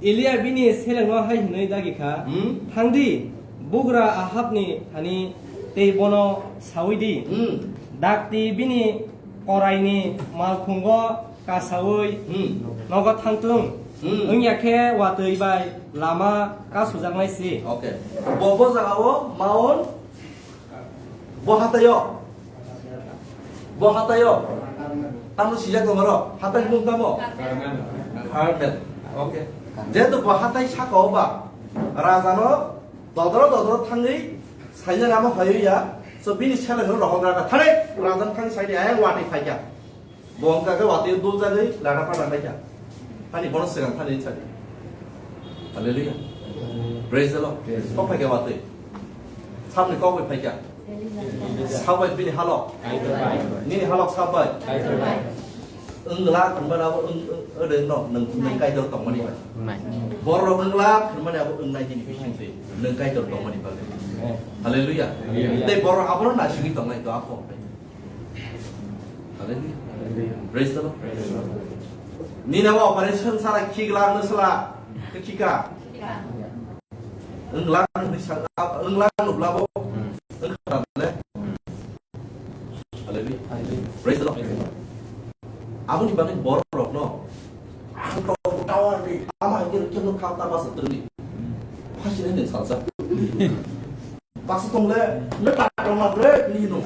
Elia bini selengno hai hwnwi dagi kha, hmm? Thangdi, bugra Ahabni thani tei bono saui di. Hmm. Dakti bini koraini malkhungo kasaui, hmm, nogo thangtung. Hmm. Wngya khe watwi bai lama kasujaknai si. Okay. Bo, bo jagao maon Bo hatayo. Bo hatayo. Tamo sijak tongmaro. Hatai mung tamo? Carmel. Okay. Jehetu bo hatai saka o ba. Raja no dodoro dodoro thangwi saina lama phaio ya. So bini seleng no rohok raga. Thare raja thang saidi ayang wati phaikya. Bo wngkha khe watwi dul jagwi lada pada bai kha. Hani bono swkang thani sadi. Hallelujah. Praise the Lord. Praise the Lord. Kok phaikha watwi. Sabni kok bai phaikha. Sabai bini halok. Nini halok sabai. Wngla hwnba abo wng, wng, ode no, nwng, nwng Kaitor tongmani bai. Borok wngla hwnmani abo wngnai nini bisingtwi. Nwng Kaitor tongmani bagwi. Hallelujah. Hallelujah. Tei borok abono naisingwi tongnai to ako. Hallelujah. Praise the Lord. Nini abo operation sara khigla no sala. Khika. Wngla hwnwi sa-, wng la nukla bo, wng kha le. Hallelujah. Praise the Lord. Aboni bagwi borok rokno ang to tower ni ama hingke kenu kha ta basa tuni. Phasi ne salsa. Baksa tong le, le ta tong ma bre ni no.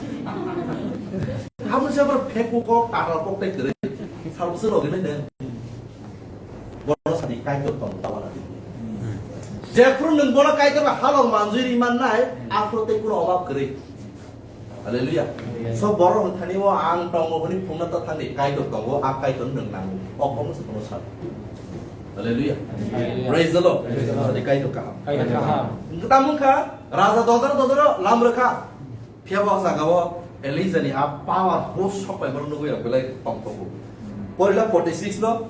Hamun se bar phek ko ko ta ta kok tai tere. Sal bwswk rok ne ne. Bono sadi Kaitor tong ta wala. Jephru nwng bono Kaitor ba halok manjui ri man nai, aphuru tei kuno obab kwrwi. Hallelujah. So borok thani o ang tongo hwnwi phungna ta thani Kaitor tongo, a Kaitor nwng nango. O kono se kono sa. Hallelujah. Hallelujah. Praise the Lord. Praise the Lord. Sadi Kaitor kaham. Kaitor kaham. Tamung kha, raja dodor dodor lam rwkha. Phiya bo jaga o Elijah ni a power bo sok pai mano nugwi rok belai tong tongo. Porila forty six no.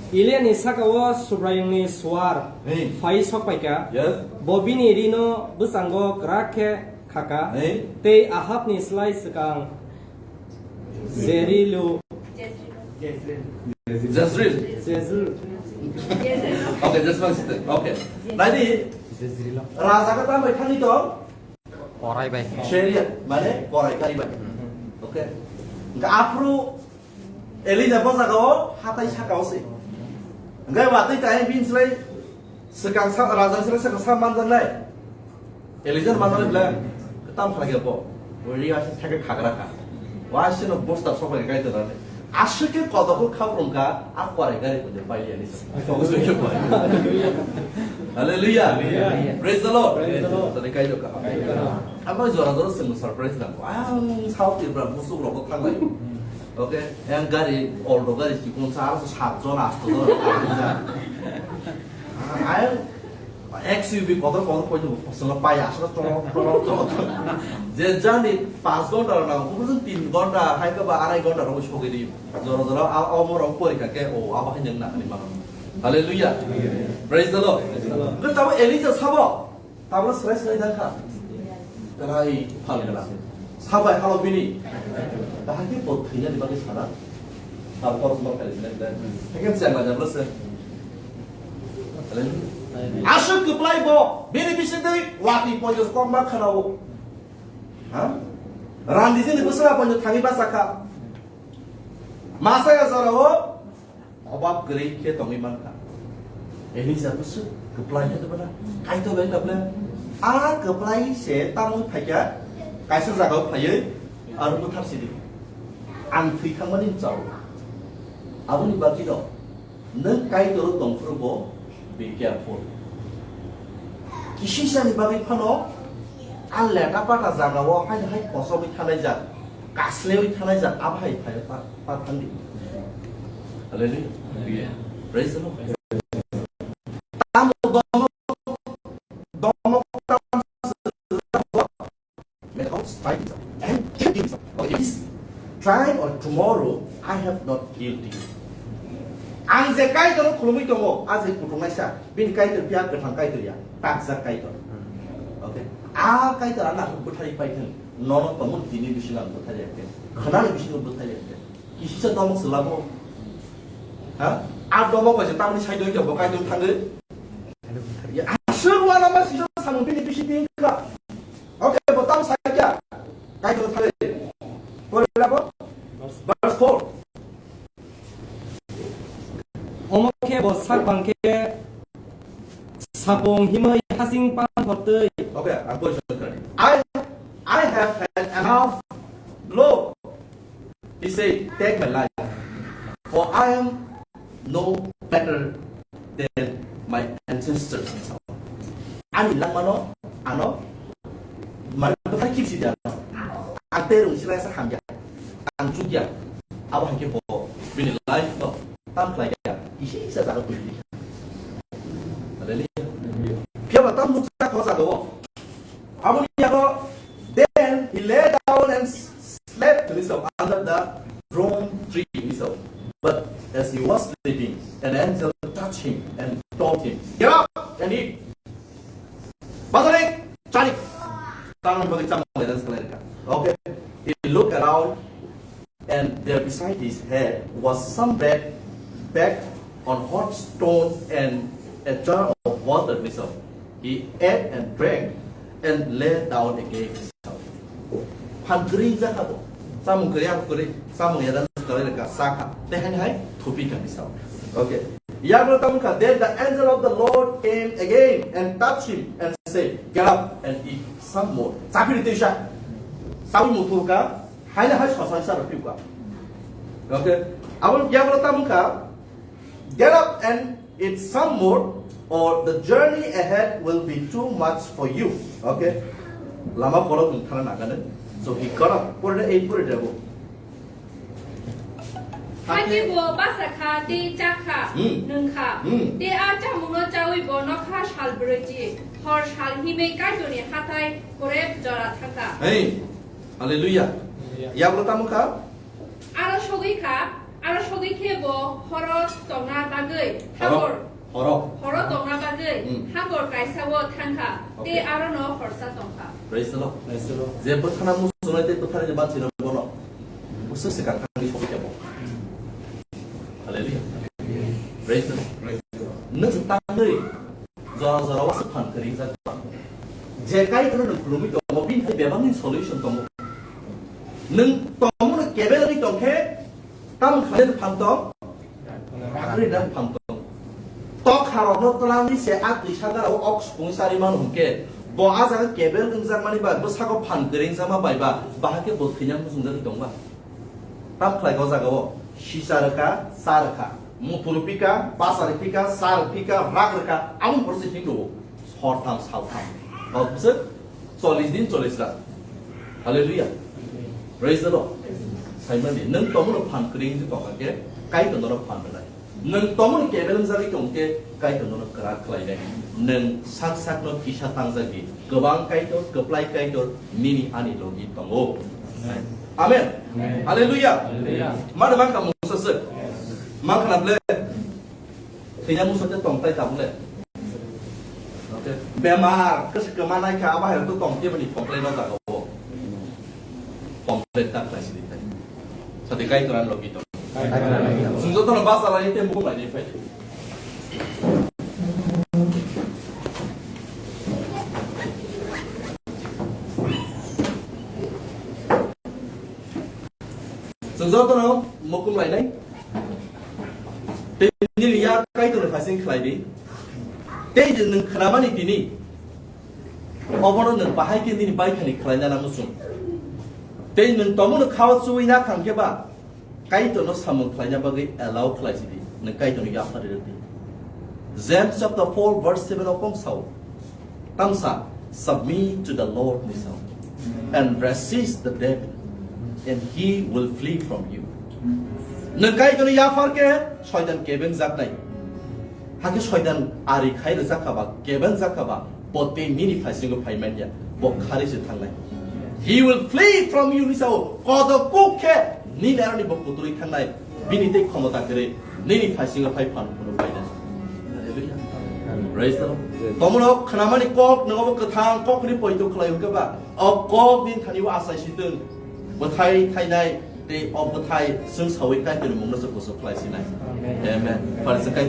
Elia ni saka o Subraiyung ni suar Hey. phai sok pai kha. Yes. Bo bini rino bwskango kwrak khe kha kha. Hey. Tei Ahab ni slai swkang Jerilu. Jezreel. Jezreel. Jezreel. Okay, just one second. Okay. Nai di. Raja ka tambai thani to. Korai bai. Chariot, mane korai kari bai. Okay. Ga afro Elijah bo jaga o hatai saka o se. Ga watwi tai bin slai Swkang sa, raja ni swkang sa manjaknai. Elijah manjaknai bwle tam khlai khe bo. Bo ri ase theke khagra kha. Wa se no bosta sok bai kai tona. Aswk khe kodok kha brum kha, a kwarai gari kunde pai ya ni sa. Hallelujah. Hallelujah. Praise the Lord. Praise the Lord. Tani kai do kha. Kai do kha. Amo jora jora sing surprise nang. Ang South Tripura musuk rok thang bai. Okay. Yang gari, Alto gari chikon sa, sa jon, asto jon. Ayang X U V kotor kotor koi tu pasal pai asal colok colok colok. Je jani pas gonta na, ubun tin gonta, hai ke ba arai gonta ro sogi di. Joro joro a o mo rong pori ka ke o abo hai nang na ni ma. Hallelujah. Praise the Lord. Ke tabo Elijah sabo. Tabra serai serai dang kha. Terai phal gana. Sabai halo bini. Dahai ke pot thina di bagi sana. Tar koros mor kali sini kita. Hakin siang aja plus ya. Asuk keplai bo. Bini bisi dei wati pojos kok ma khana wo. Ha? Randi sini besra pojos thangi basa kha. Masa ya zara wo. Obab kwrwi khe tongwi mankha. Elija bwswk kwplai khe tongmana. Kaitor bai tongmana. A kwplai se tamwi phaikha, kaisa jagao phaiwi aro bwthar sidi. Ang thwi thangmani chao. Aboni bagwino nwng Kaitor tongphuru bo be careful. Kisisani bagwi phano a leta pata jagao haino hai kochogwi thalaijak. Kaslewi thanai jak, abo hai phaio ta, ta thangdi. Hallelujah. Hallelujah. Praise the Lord. Tamo domo, domo tamo may not find himself and kill himself. Or it is try or tomorrow I have not killed you. Ang je Kaitor khulumui tongo, a je kuthungnai sa, bini Kaitor pia kwthang Kaitor ya, takjak Kaitor. Okay. A Kaitor ana bwthai paithang. Nono tongmani tini bisingo ang bwthai ya khe. Khwnani bisingo bwthai ya khe. Kisisa domok se labo. Ha? A domok bai se tamni sai doi khe bo Kaitor thangwi. Ya, aswk uanama sisa samung bini bisi tin kha. Okay, bo tam sai kya? Kaitor thangwi. Pore labo. Verse four. Omo khe bo sak bang khe sapung himwi hasing panthor twi. Okay, ang question kari. I, I have had enough. Lo, he said, take my life, for I am no better than my ancestors. Ani langmano, ano, mari bwthai kipsi di ano. Ang terung sila sa hamya. Ang chukya. Abo hai khe bo bini life no tam khlai ya. Isi isa jaga bini. Hallelujah. Phiya ba tam nuksa kho jaga o. Aboni yago, then he lay down and slept himself under the broom tree himself. But as he was sleeping, an angel touched him and told him, "Get up and eat." Pasal ek, cari. Tangan bagi cang dan sekali. Okay. He looked around and there beside his head was some bread baked on hot stone and a jar of water, hwnwi sao. He ate and drank and lay down again, hwnwi sao. Phan kwrwi jakha bo. Samung kwrwi, ang kwrwi, samung yada kwrwi rwkha, sakha. Tei haino hai thupikha, hwnwi sao. Okay. Yagulo tamo kha, then the angel of the Lord came again and touched him and said, "Get up and eat some more." Chapiri tisa. Sawi muthurkha, haino hai sosa sa rwphikha. Okay. Abo yagulo tamo kha, "Get up and eat some more, or the journey ahead will be too much for you." Okay? Lama borok nwng thana nagano. So he got up. Pore ei pore debo. Hakhe bo basa kha tei cha kha, Hmm. nwng kha. Hmm. Tei a chamungno chaui bo nokha sal brwi di, hor sal himwi Kaitorni hathai korep jora thangkha. Hey, hallelujah. Hallelujah. Yagulo tamo kha? Aro sogwi kha, aro sogwi khe bo horo tongna bagwi Horo, hangor, horo. Horo tongna bagwi Hmm. hangor kaisa o thangkha, Okay. Tei arono horsa tongkha. Praise the Lord. Praise the Lord. Je bwthana muchunai tei bwthana je banchina bono. Bwswk se kang thangwi sogwi khe bo. Hallelujah. Praise the Lord. Praise the Lord. Nwng tangwi jora jora o phan kwrwi jak. Je Kaitorno nwng khulumwi tongo, bini hai bebakni solution tongo. Nwng tongmano kebel ri tongkhe, tamo khlai phan tong? Rakri dan phan tong. Tok harokno twlangwi se a twisa garao ok supung sari mano hwnkhe, bo a jaga kebel wngjakmani ba, bwsako phan kwrwi wngjakma bai ba, bahai khe bo thwina muchungjagwi tongba? Tam khlai o jaga o sisa rwkha, cha rwkha, muthur pika, basa rwpika, cha rwpika, rak rwkha, aboni borok se himrwo. Hor tham, sal tham. Kok bwswk chollish din, chollish rat. Hallelujah. Praise the Lord. Saimani, nwng tongmano phan kwrwi wngwi tongkha khe, Kaitor norok phan rwnai. Nwng tongmani kebel wngjagwi tongkhe, Kaitor nono kwrak khlainai. Nwng sak sakno kisa tangjagwi, kwbang Kaitor, kwplai Kaitor nini ani logi tongo. Amen. Amen. Hallelujah. Hallelujah. Mano mankha mungsa swk. Mankha na ble? Thwina mungsa tei tongtai tabuk le. Okay. Bemar, kwswk kwma naikha, abo hai to tongkhe bini complain o jaga o. Complain ta khlai sidi tai. Sadi Kaitor ani logi tong. Chwng jotono basa lai tei mukhung lainai phai. Chwng jotono mukhung lainai. Tei nini yak Kaitorni phaising khlai di. Tei je nwng khnamani tini, obono nwng bahai khe nini baithani khlaina nango chwng. Tei nwng tongmano khao chuwi na thang khe ba, Kaitorno samung khlaina bagwi allow khlai sidi, nwng Kaitorno yaphar rwdi. James chapter four verse seven o kong sao, tamsa, "Submit to the Lord," hwnwi sao, "and resist the devil, and he will flee from you." Nwng Kaitorno yaphar khe Soitan kebeng jaknai. Hakhe Soitan ari khai rwjak kha ba, kebeng jak kha ba, bo tei nini phaisingo phai manya, bo khari se thangnai. "He will flee from you," hwnwi sao, kodo kuk khe nini aroni bo kuturwi thangnai, bini tei khomota kwrwi nini phaisingo phai phano phano painai. Hallelujah. Praise the Lord. Tomono khnamani kok, nwngo bo kwthang kok ni poito khlai hwnkhe ba, o kok ni thani o asai sitwng, bwthai thainai, tei o bwthai chwng sawi Kaitorni mungno se kuchuk khlai sinai. Amen. Amen. Phare chwng Kaitor